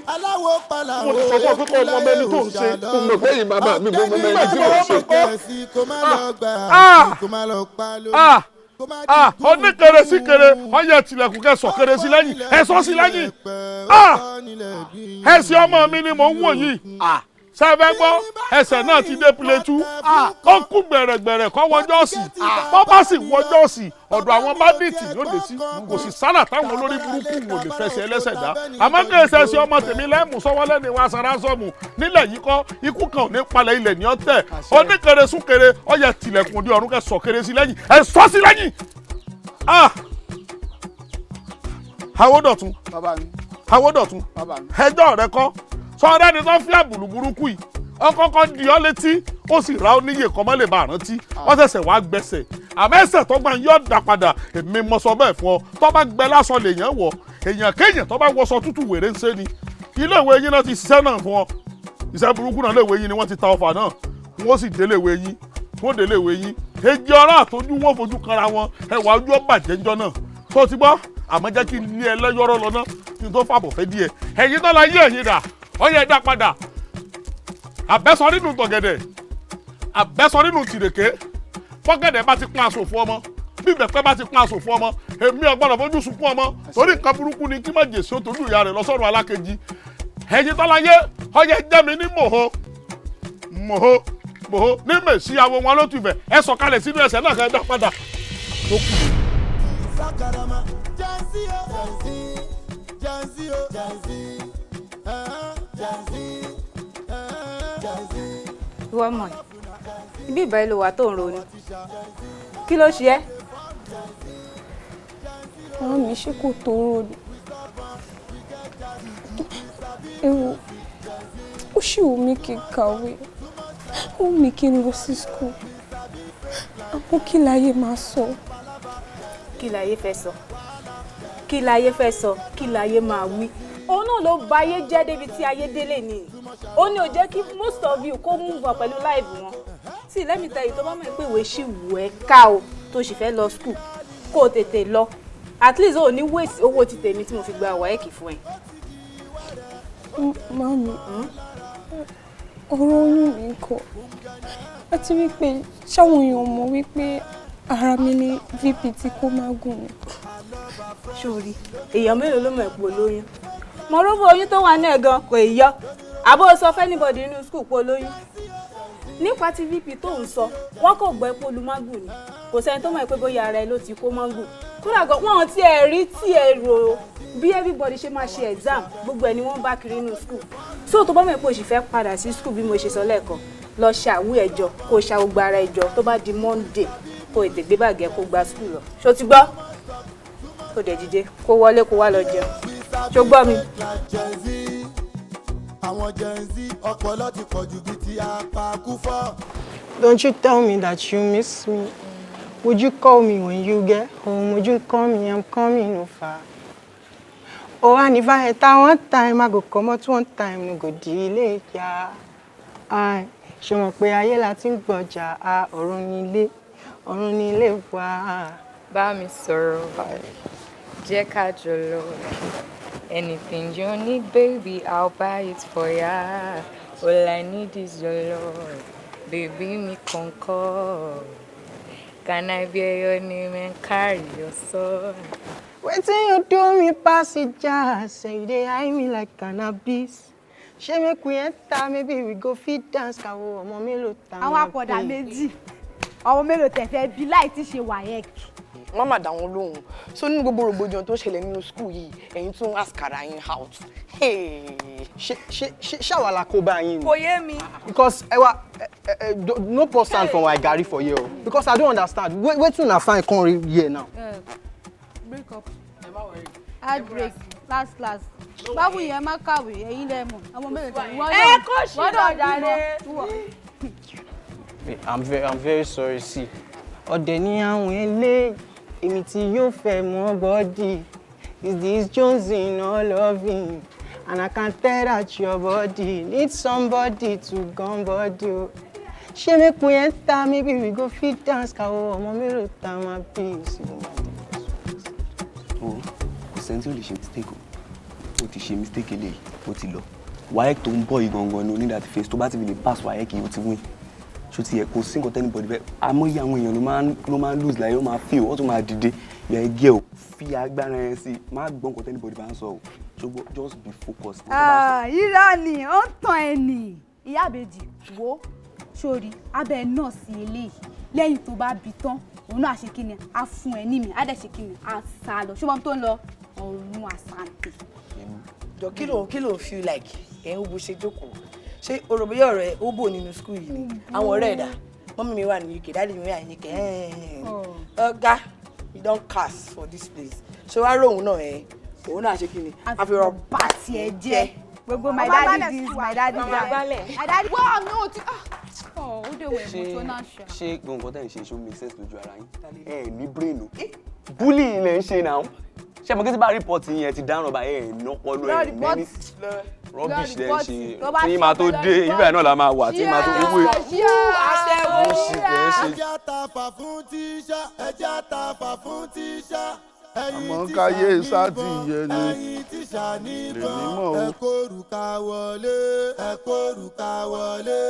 Mo ti sọ fún ọ pé kọ́ ọmọ mẹ́ni tó ń ṣe. Mo mọ̀ pé yìí bàbá mi, mo mọ mẹ́ni tí mo ṣe. Oníkere sí kere, ọyẹ tilẹ̀kùn kẹsọ̀ kere sí lẹ́yìn, ẹ̀sọ́ sí lẹ́yìn. Ẹsẹ̀ ọmọ mi ni mò ń wò yìí. Sẹ́fẹ́ gbọ́, ẹsẹ̀ náà ti dé piletu. Ó kú gbẹ̀rẹ̀gbẹ̀rẹ̀ kọ́ wọjọ́ sí. Bọ́ bá sì wọjọ́ sí, ọ̀dọ̀ àwọn bádìtì yóò dé sí. Kò sì sálà táwọn olórí burúkú wò lè fẹsẹ̀ ẹlẹ́sẹ̀ dá. Àmọ́ kí ẹsẹ̀ ṣe ọmọ tèmi lẹ́mú sọ́wọ́ lẹ́ni wa sara sọ́mù. Nílẹ̀ yìí kọ́, ikú kan ò ní palẹ̀ ilẹ̀ ní ọ̀tẹ̀. Oníkere súnkere, ọyẹ tilẹ̀kùn di ọ̀run kẹsọ̀ kere sí lẹ́yìn. Ẹ sọ́ sí lẹ́yìn. Awódọ̀tun. Awódọ̀tun. Ẹjọ́ rẹ kọ́. Sọ́ọ́dá ni tó fi àbùlù burúkú yìí, ọkọ̀ọ̀kan di ọ́ létí, ó sì ra oníyè kan mọ́ lè bá rántí, wọ́n ṣẹ̀ṣẹ̀ wá gbẹ̀sẹ̀ àmọ́ ẹsẹ̀ tó gbà yọ̀ dá padà. Èmi mọ sọ bẹ́ẹ̀ fún ọ, tó bá gbẹ lásán lèèyàn wọ̀, èèyàn kéèyàn tó bá wọṣọ tútù wèrè ń ṣe ni. Ilé ìwé yín náà ti ṣiṣẹ́ náà fún ọ, iṣẹ́ burúkú náà. Léèwé yín ni wọ́n ti ta ọfà náà, wọ́n sì délé ìwé yín, wọ́n délé ìwé yín. Èjì ọ̀rá àtọ́jú wọn fojú kanra wọn, ẹwà ojú ọ̀bàjẹ́ ńjọ́ náà tó ti gbọ́. Àmọ́ jẹ́ kí n lé ẹlẹ́yọ́rọ́ lọ náà kí n tó fàbọ̀ fẹ́ díẹ̀. Ẹ̀yin tó la yé ẹ̀yin dà, ọyẹ dá padà. Àbẹ́sọ nínú tọ̀gẹ̀dẹ̀, àbẹ́sọ nínú tìrèké. Fọ́gẹ̀dẹ̀ bá ti pọ́n aṣọ fún ọmọ, bí ìbẹ̀pẹ̀ bá ti pọ́n aṣọ fún ọmọ, èmi ò gbọ́dọ̀ fojú sunkún ọmọ, torí nǹkan burúkú ni kí má jèsì ó tójú ìyá rẹ̀ lọ sọ́run alákejì. Ẹ̀yin tọ́láyé, ọyẹ jẹ́ mi ní mòho mòho mòho ní mèsì àwọn wọn ló ti bẹ̀. Ẹ sọ̀kalẹ̀ sínú ẹsẹ̀ náà kẹ́ ẹ dá padà tó kù. Ìwọ mọ̀ ibi ìbá ìlú wa tó ń ronú, kí ló ṣe ẹ́? Ọ̀rọ̀ mi ṣé kò tó ronú. Ewu, ó sì wù mí kí n kàwé, ó wù mí kí n lọ sí school, àmọ́ kí láyé máa sọ? Kí láyé fẹ́ sọ? Kí láyé fẹ́ sọ? Kí láyé máa wí? Òun náà ló ba ayé jẹ́ débi tí ayé délé ni. Ó ní ò jẹ́ kí most of you kó move on pẹ̀lú life wọn. See, let me tell you, tó bá mọ̀ pé ìwé ṣì wù ẹ́ ká o, tó sì fẹ́ lọ school, kó o tètè lọ. At least o ò ní waste owó ti tèmi tí mo fi gba WAEC fún ẹ. Mami, ọ̀rọ̀ oyún mi ńkọ́? Àti wípé ṣáwọn èèyàn mọ̀ wípé ara mi ní VP tí kò máa gùn mi. Sórí èèyàn mélòó ló mọ̀ pé olóyún? Mọ̀rọ́bù oyún tó wà náà gan kò ì yọ. Àbó sọ fún anybody nínú school pé olóyún. Nípa ti VP tó ń sọ, wọ́n kò gbọ́ pé olùmágùn ni. Kò sẹ́ni tó mọ̀ pé bóyá ara ẹ ló ti kó mágùn. Kódà gan, wọ́n ti ẹ̀ rí tí ẹ rò bí everybody ṣe máa ṣe exam, gbogbo ẹ̀ ni wọ́n bá kiri nínú school. So tó bá mọ̀ pé o sì fẹ́ padà sí school bí mo ṣe sọ lẹ́ẹ̀kan, lọ ṣàwú ẹjọ́, kó ṣa gbogbo ara ẹjọ́. Tó bá di Monday, kó ètè gbé báàgì ẹ, kó gba school lọ. Ṣó ti gbọ́? Kó dẹ̀ dìde, kó wọlé, kó wá lọ jẹun. Ṣó gbọ́ mi? Gen Z, àwọn Gen Z, ọpọlọ ti pọ̀ ju bíi ti apakúfọ́. Don't you tell me that you miss me. Would you call me when you get home? Would you call me? I'm coming over. Oh, and if I enter one time, I go come out one time, no go delay, yeah. I, ṣe mọ̀ pé ayé la ti ń gbọ̀jà, a ọ̀run nílé, ọ̀run nílé wa. Bá mi sọ̀rọ̀, jẹ́ ká jọ lọ. Anything you need, baby, I'll buy it for ya. All I need is your love, baby mi kọ̀ǹkọ̀. Can I bear your name and carry your soul? Wetin you do me pass it jazz, say you dey eye me like cannabis. Ṣé make we enter, maybe we go fit dance, káwọ́ ọmọ mélòó ta Àwọn àpọ̀dà méjì, ọmọ mélòó tẹ̀ fẹ́ bí láì tí ṣe WAEC? Wọ́n má dá wọn lóhùn. So nínú gbogbo rògbòdìyàn tó ń ṣẹlẹ̀ nínú school yìí, ẹ̀yin tún ask ara yín out. Ṣé ṣé ṣé ṣàwa la kó bá yín ni? Kò yé mi. Because ẹ wá ẹ ẹ, no pour sand for my garri for here o, because I don't understand wetin una find come here now. Break up, heartbreak, last last. Báwo yẹn má kàwé, ẹ̀yin lẹ mọ̀ ọmọ mélòó tẹ̀ wọ́n. Ẹ kó ṣì lọ jàre. I'm very sorry, see. Ọ̀dẹ̀ ni àwọn eléyìí, èmi tí yóò fẹ́ mọ́ body. Is this Jones in all loving? And I can tell that your body need somebody to gun body o. Ṣé make we enter, maybe we go fit dance, káwọ́ ọmọ mélòó ta máa bí sí. O kò sẹ́ni tí ò lè ṣe mistake o. Ó ti ṣe mistake eléyìí, ó ti lọ. WAEC tó ń bọ̀ yìí gangan ni o ní láti face. Tó bá ti fi lè pass WAEC yìí, ó ti win. Ṣó ti yẹ? Kò sí nǹkan t'anybody fẹ́. Àmọ́ iye àwọn èèyàn ló máa ń lose láyé, ó máa fail, ó tún máa dìde. Yẹ ẹ gẹ́ o, fi agbára yẹn sí, má gbọ́ nǹkan t'anybody bá ń sọ o. Ṣùgbọ́n just be focused. Ah, irọ́ ni, ó ń tàn ẹ́ nì. Ìyá àbèjì wo sórí abẹ́ nọ́ọ̀sì eléyìí, lẹ́yìn tó bá bí tán, òun náà ṣe kíni, á fún ẹ ní mi, á dẹ̀ ṣe kíni, á sá lọ. Ṣùgbọ́n tó ń lọ ọ̀run àsàǹtẹ̀. Jọ, kí ló feel like ẹ̀ ń bó ṣe jókòó? Ṣé o rò bóyá ọ̀rẹ́ ó bò nínú school yìí ni? Àwọn ọ̀rẹ́ ẹ̀dá, mummy mi wà ní UK, daddy mi wà ní UK. Ọ̀gá, you don cast for this place. Ṣé wàá róhun náà ẹ̀, òun náà ṣe kí ni, àfihàn bá tiẹ̀ jẹ́. Gbogbo my daddy this, my daddy that, my daddy. Wá no ti ah, oh, ó dé wẹ̀ emotional ṣá. Ṣé gbogbo nǹkan tẹ̀ ń ṣe, ṣó make sense lójú ara yín? Ẹ ní brain o. Bullying lẹ̀ ń ṣe náà. Ṣé mo kí tí bá report yín, ẹ ti dáràn bá ẹ nọpọlọ ẹ nẹni rubbish lẹ̀ ń ṣe. Tí yín máa tó dé ibà náà la máa wà, tí yín máa tó gbogbo Aṣẹ́wó. Bullshit lẹ̀ ń ṣe. Ẹjẹ́ àtàfà fún tíṣà, ẹjẹ́ àtàfà fún tíṣà. Àmọ́ káyé sáàtì yẹn ni ẹ̀yin tíṣà níbọn, lèmi mọ̀ o. Ẹ kórùka wọlé, ẹ kórùka wọlé.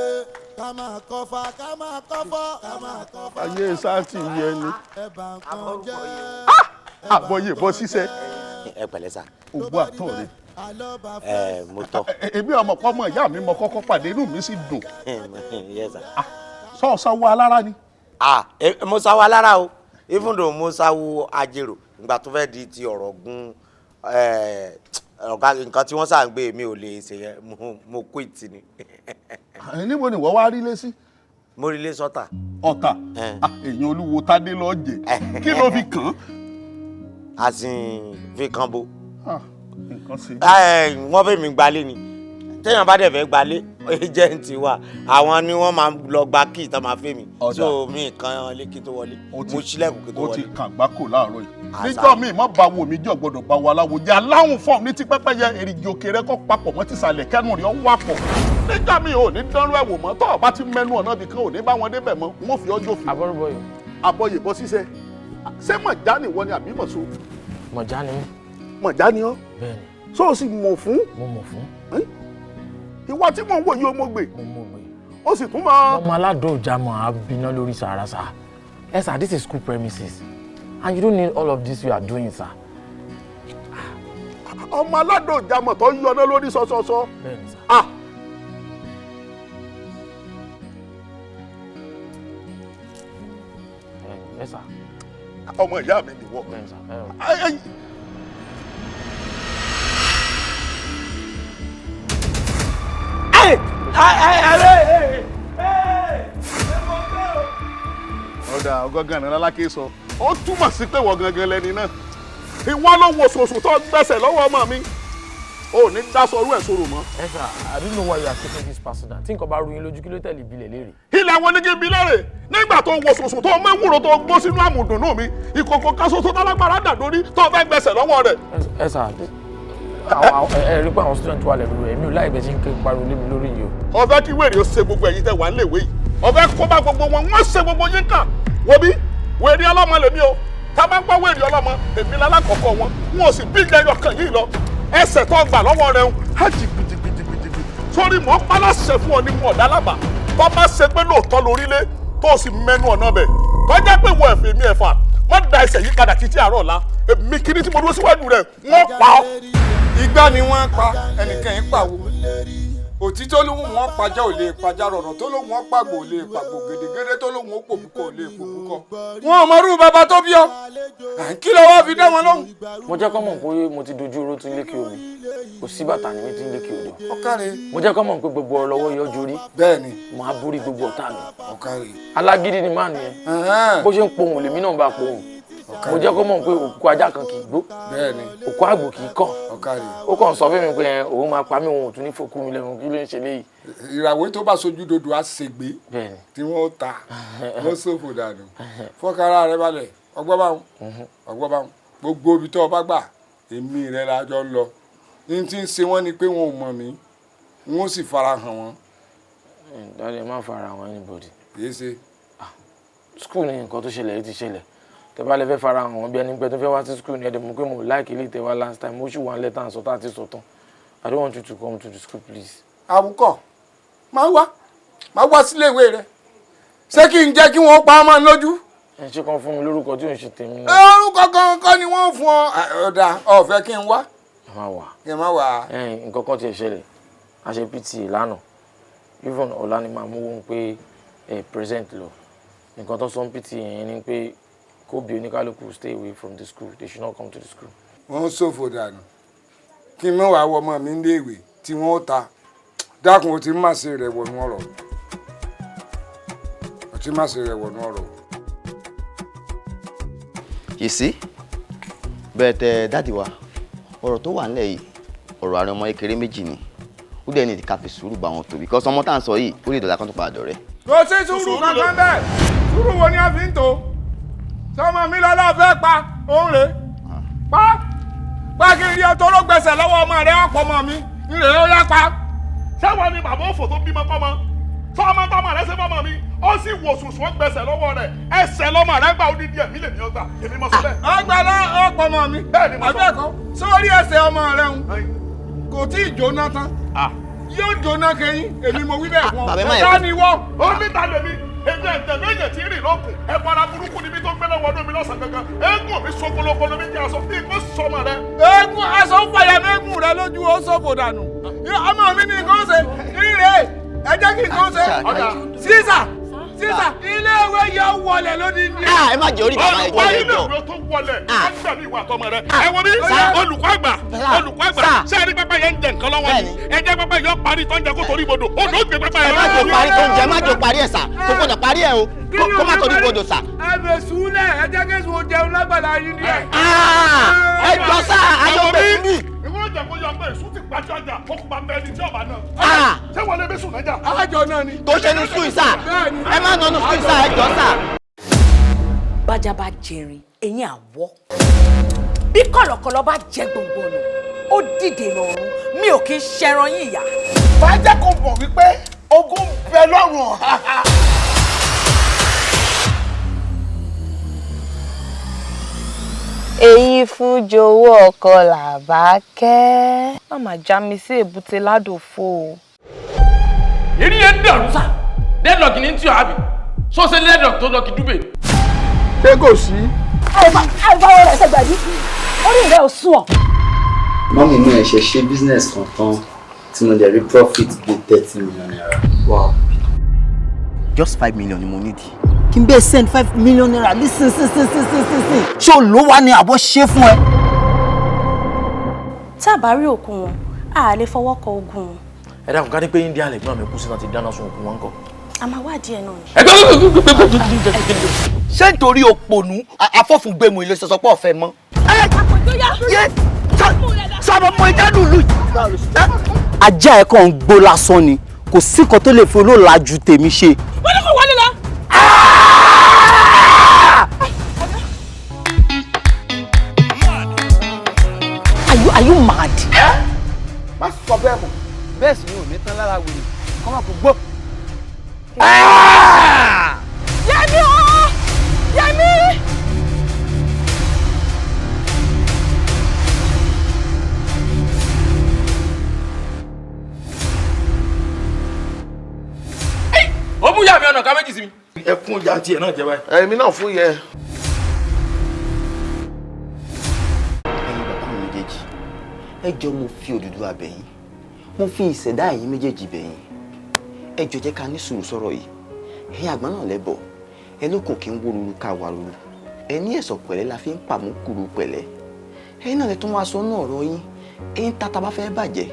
Ká máa kọfà, ká máa kọfọ́, ká máa kọfà. Ayé sáàtì yẹn ni. Ẹ bá nǹkan jẹ́. Àbọ̀yè bọ́ ṣiṣẹ́. Ẹ pẹ̀lẹ́ sà. Ògbó àtọ̀ rẹ̀. Ẹ mo tọ́. Èmi ọmọ pọ́mọ ìyá mi mọ kọ́kọ́ pàdé, inú mi sì dùn. Yes sir. Sọ́ọ̀sán wo alára ni. Ah, mo sáwọ alára o, even though mo sáwọ ajérò ìgbà tó fẹ́ di ti ọ̀rọ̀ gun ọ̀gá, nǹkan tí wọ́n sà ń gbé mi ò lè ṣe yẹn, mo quit ni. Níbo ni ìwọ wá rí lé sí? Mo rí lé sọ́tà. Ọ̀tà? Èèyàn olúwo tádé lọ́ọ́ jẹ, kí ló fi kàn án? Àsìn fi kan bo. Nǹkan ṣe. Wọ́n fẹ́ mi gbalé ni. Téèyàn bá dẹ̀ fẹ́ gbalé, agent wa, àwọn ni wọ́n máa lọ gba key tó máa fẹ́ mi. So mi kan lé kí tó wọlé, mo ṣílẹ̀kùn kí tó Ó ti wọlé. kàn gbáko láàárọ̀ yìí. Àṣà. Níjọ́ mi má ba wo mi jẹ́, ọ̀gbọ́dọ̀ bá wo aláwo jẹ́ aláhùn fọ́ọ̀mù ní ti pẹ́pẹ́yẹ èrìgì òkè rẹ kọ́ papọ̀ mọ́ tìsàlẹ̀ kẹ́nu rẹ̀ ó wà pọ̀. Níjọ́ mi ò ní dánrú ẹ̀ wò mọ́. Tọ́ ọ bá ti mẹ́nu ọ̀nà ibì kan, ò ní bá wọn débẹ̀ mọ́, n ó fi ọjọ́ fi. Àbọ̀rúbọ̀yọ̀. Àbọ̀yè bọ́ ṣiṣẹ́. Ṣé mọ̀já ni ìwọ ni àbí mọ̀ṣó? Mọ̀já ni mí. Mọ̀já ni ọ́? Bẹ́ẹ̀ni. Ṣó o sì mọ̀ fún? Mo mọ̀ fún. Ìwọ tí mò ń wò yìí, o mọ̀ gbè, ó sì tún mọ. Ọmọ aládùn ìjàmọ̀ á bínà lórí sàrà sir. Ẹ sir, this is school premises and you don't need all of this you are doing, sir. Ọmọ aládùn ìjàmọ̀ tó ń yọná lórí sọsọsọ. Bẹ́ẹ̀ni sir. Ah. Ẹ sir. Ọmọ ìyá mi nìwọ. Bẹ́ẹ̀ni sir. Ẹ, Ọ̀dà ọgọ́gàn ní lálákè sọ, ó túmọ̀ sí pé wọ́n gangan lẹni náà. Ìwọ ló wo ṣoṣo tó gbẹ̀sẹ̀ lọ́wọ́ ọmọ mi, ó ní dáṣọ orú ẹ̀ sọ̀rọ̀ mọ́. Ẹ sir, I don't know why you are taking this personal. Tí nǹkan bá rú yín lójú, kí ló tẹ̀lé ìbílẹ̀ léèrè? Ilẹ̀ wọn ní kí n bi lẹ́rẹ̀ nígbà tó wo ṣoṣo tó mẹ́wúrò tó gbó sínú àmùdùnú mi, ìkòkò kan ṣoṣo tálágbára dà lórí tó fẹ́ gbẹ̀sẹ̀ lọ́wọ́ rẹ̀. Ẹ sir, ẹ rí pé àwọn student wà lẹ́nu rẹ̀, èmi ò láì bẹ́ẹ̀ ṣe ń ké pariwo lé mi lórí yìí o. Ọfẹ kí wèrè ó ṣe gbogbo ẹ̀yin tẹ́ wà níléèwé yìí, ọfẹ kó bá gbogbo wọn, wọ́n ṣe gbogbo yín kàn. Wo bí wèrè ọlọ́mọ lèmi o, tá a bá ń gbọ́ wèrè ọlọ́mọ, èmi lálákọ̀ọ́kọ́ wọn. Wọn ò sì bí ilẹ̀ ọkàn yìí lọ. Ẹsẹ̀ tó gbà lọ́wọ́ rẹ̀ ń há jìgbìjìgbìjìgbì sórí mọ́ pálásẹ̀ fún ọ ní mọ̀ dálábà. Tó bá ṣe pé lóòótọ́ lórílé tó o sì mẹ́nu ọ̀nà bẹ̀, tó jẹ́ pé wọ ẹ̀fẹ̀ mi ẹ̀fà wọ́n da ẹsẹ̀ yìí padà títí àárọ̀ ọ̀la, èmi kíní tí mo dúró síwájú rẹ̀ wọ́n pa ọ́. Igbá ni wọ́n pa ẹnìkan yìí pàwọ́, òtítọ́ lóhùn wọn pajá ò lè pajá, rọ̀rọ̀ tó lóhùn wọn pàgbò ò lè pàgbò, gèdègèdè tó lóhùn ó pòbúkọ ò lè pòbúkọ. Wọn ò mọrú bàbá tó bí ọ, kí ló wá fi dá wọn lóhùn. Mo jẹ́ kọ́ mọ̀ pé mo ti dojú oró tún lékè omi, kò sí bàtà ní mi tún lékè odò. Ọ̀kàrẹ̀. Mo jẹ́ kọ́ mọ̀ pé gbogbo ọ̀rọ̀ lọ́wọ́ yọjú rí. Bẹ́ẹ̀ni. Mo á borí gbogbo ọ̀tá mi. Ọ̀kàrẹ̀. Alágídí ni máà nìyẹn, bó ṣe ń pohùn lèmi náà bá pohùn. Mo jẹ́ kó mọ̀ pé òkú ajá kan kì í gbó, òkú àgbò kì í kàn. Ó kàn sọ fún mi pé òun máa pa mí, òun ò tún ní fòkú mi lẹ́nu, kí ló ń ṣe léyìí. Ìràwé tó bá sojú dodo á ṣègbè tí wọ́n ta wọ́n ṣòfò dànù. Fọ́kàrà rẹ balẹ̀, ọgbọ́n báwọn, ọgbọ́n báwọn, gbogbo ibi tó o bá gbà èmi rẹ la jọ ń lọ. Ní tí ń ṣe wọ́n ni pé wọn ò mọ̀ mí, wọn ò sì fara hàn wọ́n. Daddy, ẹ má fara hàn anybody. Kì í ṣe. School ni nǹkan tó ṣẹlẹ̀ yìí ti ṣẹlẹ̀. Tẹ bá lè fẹ́ fara hàn wọ́n bí ẹni pé tó fẹ́ wá sí school ni, ẹ dẹ̀ mọ̀ pé mo like ilé ìtẹ̀wá last time, mo sì wà lẹ́tà àǹsọ̀ tá a ti sọ tán. I don't want you to come to the school, please. Àwùkọ máa wá, máa wá sílé ìwé rẹ, ṣé kí n jẹ́ kí wọ́n pa ọmọ lójú. Ẹ ṣe kan fún mi lórúkọ tí ò ń ṣe tèmi. Orúkọ kan kọ́ ni wọ́n fún ọ. Ọ̀dà ọ̀fẹ́ kí n wá. Ẹ má wà. Kí n má wà. Nǹkan kan ti ṣẹlẹ̀, a ṣe PTA lánàá, even ọ̀la ni màá mú wọn pé ẹ present lọ. Nǹkan tó sọ PTA yẹn ni pé kó bí oníkálukú stay away from the school, they should not come to the school. Wọ́n ṣòfò dànù, kí n mọ̀ wá wọ ọmọ mi níléèwé tí wọ́n ta. Dákun, o ti má ṣe rẹ̀ wọnú ọ̀rọ̀, o ti má ṣe rẹ̀ wọnú ọ̀rọ̀. You see, but daddy wa, ọ̀rọ̀ tó wà nílẹ̀ yìí, ọ̀rọ̀ àárín ọmọ kékeré méjì ni. Ó dẹ̀ ní ká fi sùúrù bá wọn tó, because ọmọ tá à ń sọ yìí, ó lè dọ̀là kan tó padà dọ̀rẹ́. Kò sí sùúrù kankan bẹ́ẹ̀. Sùúrù wo ni a fi ń tò? Sọmọ mi lọ́lọ́ fẹ́ pa òun rè pa pa kí n rí ọtọ́ ló gbẹ̀sẹ̀ lọ́wọ́ ọmọ rẹ, ọ̀pọ̀ ọmọ mi ń rè ó yá pa. Sáwọn ni bàbá òfò tó bímọ kọ́mọ sọmọ tọmọ rẹ ṣe fọmọ mi, ó sì wò sùsù ó gbẹ̀sẹ̀ lọ́wọ́ rẹ̀, ẹsẹ̀ lọ́mọ rẹ gbà, odidi ẹ̀mí lèmi ọgbà, èmi mọ̀ sọ bẹ́ẹ̀. Ọgbà ọ̀pọ̀ ọmọ mi àbẹ́ẹ̀kọ́ sórí ẹsẹ̀ ọmọ rẹ ń kò tí ì jóná tán, yóò jóná kẹyìn, èmi mo wí bẹ́ẹ̀ fún ọ. Ta ni wọ́? Ó ní ta lèmi, èmi ẹ̀jẹ̀ méjì tí ń rìn lọ́kùn, ẹ̀bùn ara burúkú ni mi tó gbé lọ́wọ́ ọdún mi lọ́sàn-án gangan, eégún mi sokolokolo mi jẹ́ aṣọ bí kò sọmọ rẹ. Eégún aṣọ ń fàyà mẹ́gùn rẹ lójú, ó ṣòfò dànù. Ọmọ mi ní nǹkan ṣe ire, ẹ jẹ́ kí nǹkan ṣe. Sísà sísà, iléèwé yẹ wọlé lódìdí. Ẹ má jẹ́ orí bàbá ẹ jẹ́ Olùkọ́ ẹjọ́. ilé ìwé tó wọlé ẹ gbẹ̀mí ìwà àtọmọ rẹ. Ẹ wo bí olùkọ́ àgbà, olùkọ́ àgbà, ṣé ẹ rí pápá yẹn ń jẹ nǹkan lọ́wọ́ ni? Ẹ jẹ́ pápá yẹn parí tó ń jẹ kó torí ibodò, odò ó gbé pápá yẹn. Ẹ má jò parí tó ń jẹ, má jò parí ẹ̀ sà, kó gbọ́dọ̀ parí ẹ̀ o, kó má torí ibodò sà. Ẹ bẹ̀ sùúlẹ̀, ẹ jẹ́ kí sùn jẹun lágbàlá yín ni ẹ. Ẹ jọ sá, ayọ̀ bẹ̀ mí. Ìwọ jẹ kó yọ pé èso ti pàṣẹ ọjà, ó kò bá bẹ ẹni tí ọba náà. Ṣé wọlé bí sùn náà jà? Àjọ náà ni. Tó ṣe ní skul sà, ẹ má nọnu skul sà, ẹ jọ sà. Bájá bá jẹrin, eyín àwọ̀, bí kọ̀lọ̀kọ̀lọ̀ bá jẹ gbòǹgbò ọ̀nà, ó dìde lọ́rùn. Mi ò kí ń ṣẹran yín ìyá. Bá jẹ́ kó mọ̀ wípé ogun ń bẹ lọ́rùn ọ̀háhá. Èyí fún jowó ọkọ làbákẹ́. Má má já mi sí èbúté ládòfo o. Èrí yẹn dàrú sá, deadlock ní tí o àbí sọ́sẹ́ deadlock tó lọ́ọ́ kí dúbẹ̀. Ṣé kò sí. Àìfọwọ́ rẹ̀ ṣẹ̀gbẹ̀dì, orí rẹ̀ ò sùn ọ̀. Mummy mi ẹ̀ ṣe ṣe business kan tán tí mo dẹ̀ rí profit bíi ₦30 million. Wow. Just 5 million ni mo need. Kí n bẹ́ẹ̀ send ₦5 million nísinsìnyìnsìnyìnsìn, ṣé o lò wá ní àbọ̀ ṣe fún ẹ? Tá a bá rí òkú wọn, a lè fọwọ́ kọ ogun wọn. Ẹ dákun, ká ní pé India lẹ̀gbọ́n mi kú sí náà ti dáná sun òkú wọn kọ. A máa wádìí ẹ̀ náà ni. Ṣé nítorí òpònú afọ́fúngbẹ̀mù ilé sọ̀sọ́ pọ̀ fẹ́ mọ́? Sábà mọ ìdánù ìlú. Ajá ẹ̀ kàn ń gbó lásán ni, kò sí nǹkan tó lè fi olóòlàjú tèmi ṣe. Wọ́n ní kò wọlé lọ. Are you mad? Má sọ bẹ́ẹ̀ mọ̀, bẹ́ẹ̀ sì ni ò ní tán lára wèrè kọ́ máa kó gbó. Yẹmi o! Yẹmi! Ó mú yàmi ọ̀nà ká méjì sí mi. Ẹ fún ìyá tiẹ̀ náà jẹ báyìí. Èmi náà fún yẹ. Ẹ̀yin bàbá mi méjèèjì, ẹ jọ̀ọ́, mo fi Odùduwà bẹ̀ yín, mo fi ìṣẹ̀dá ẹ̀yin méjèèjì bẹ̀ yín, ẹ jọ̀ọ́, jẹ́ ká ní sùúrù sọ̀rọ̀ yìí. Ẹ̀yin àgbà náà lẹ́bọ̀ ẹ lókun kí n wó ruru ká wà ruru, ẹ ní ẹ̀sọ̀ pẹ̀lẹ́ la fi ń pàmò kúrú pẹ̀lẹ́. Ẹ̀yin náà lè tún wá sọ náà ọ̀rọ̀ yín. Ẹ̀yin tata bá fẹ́ bàjẹ́,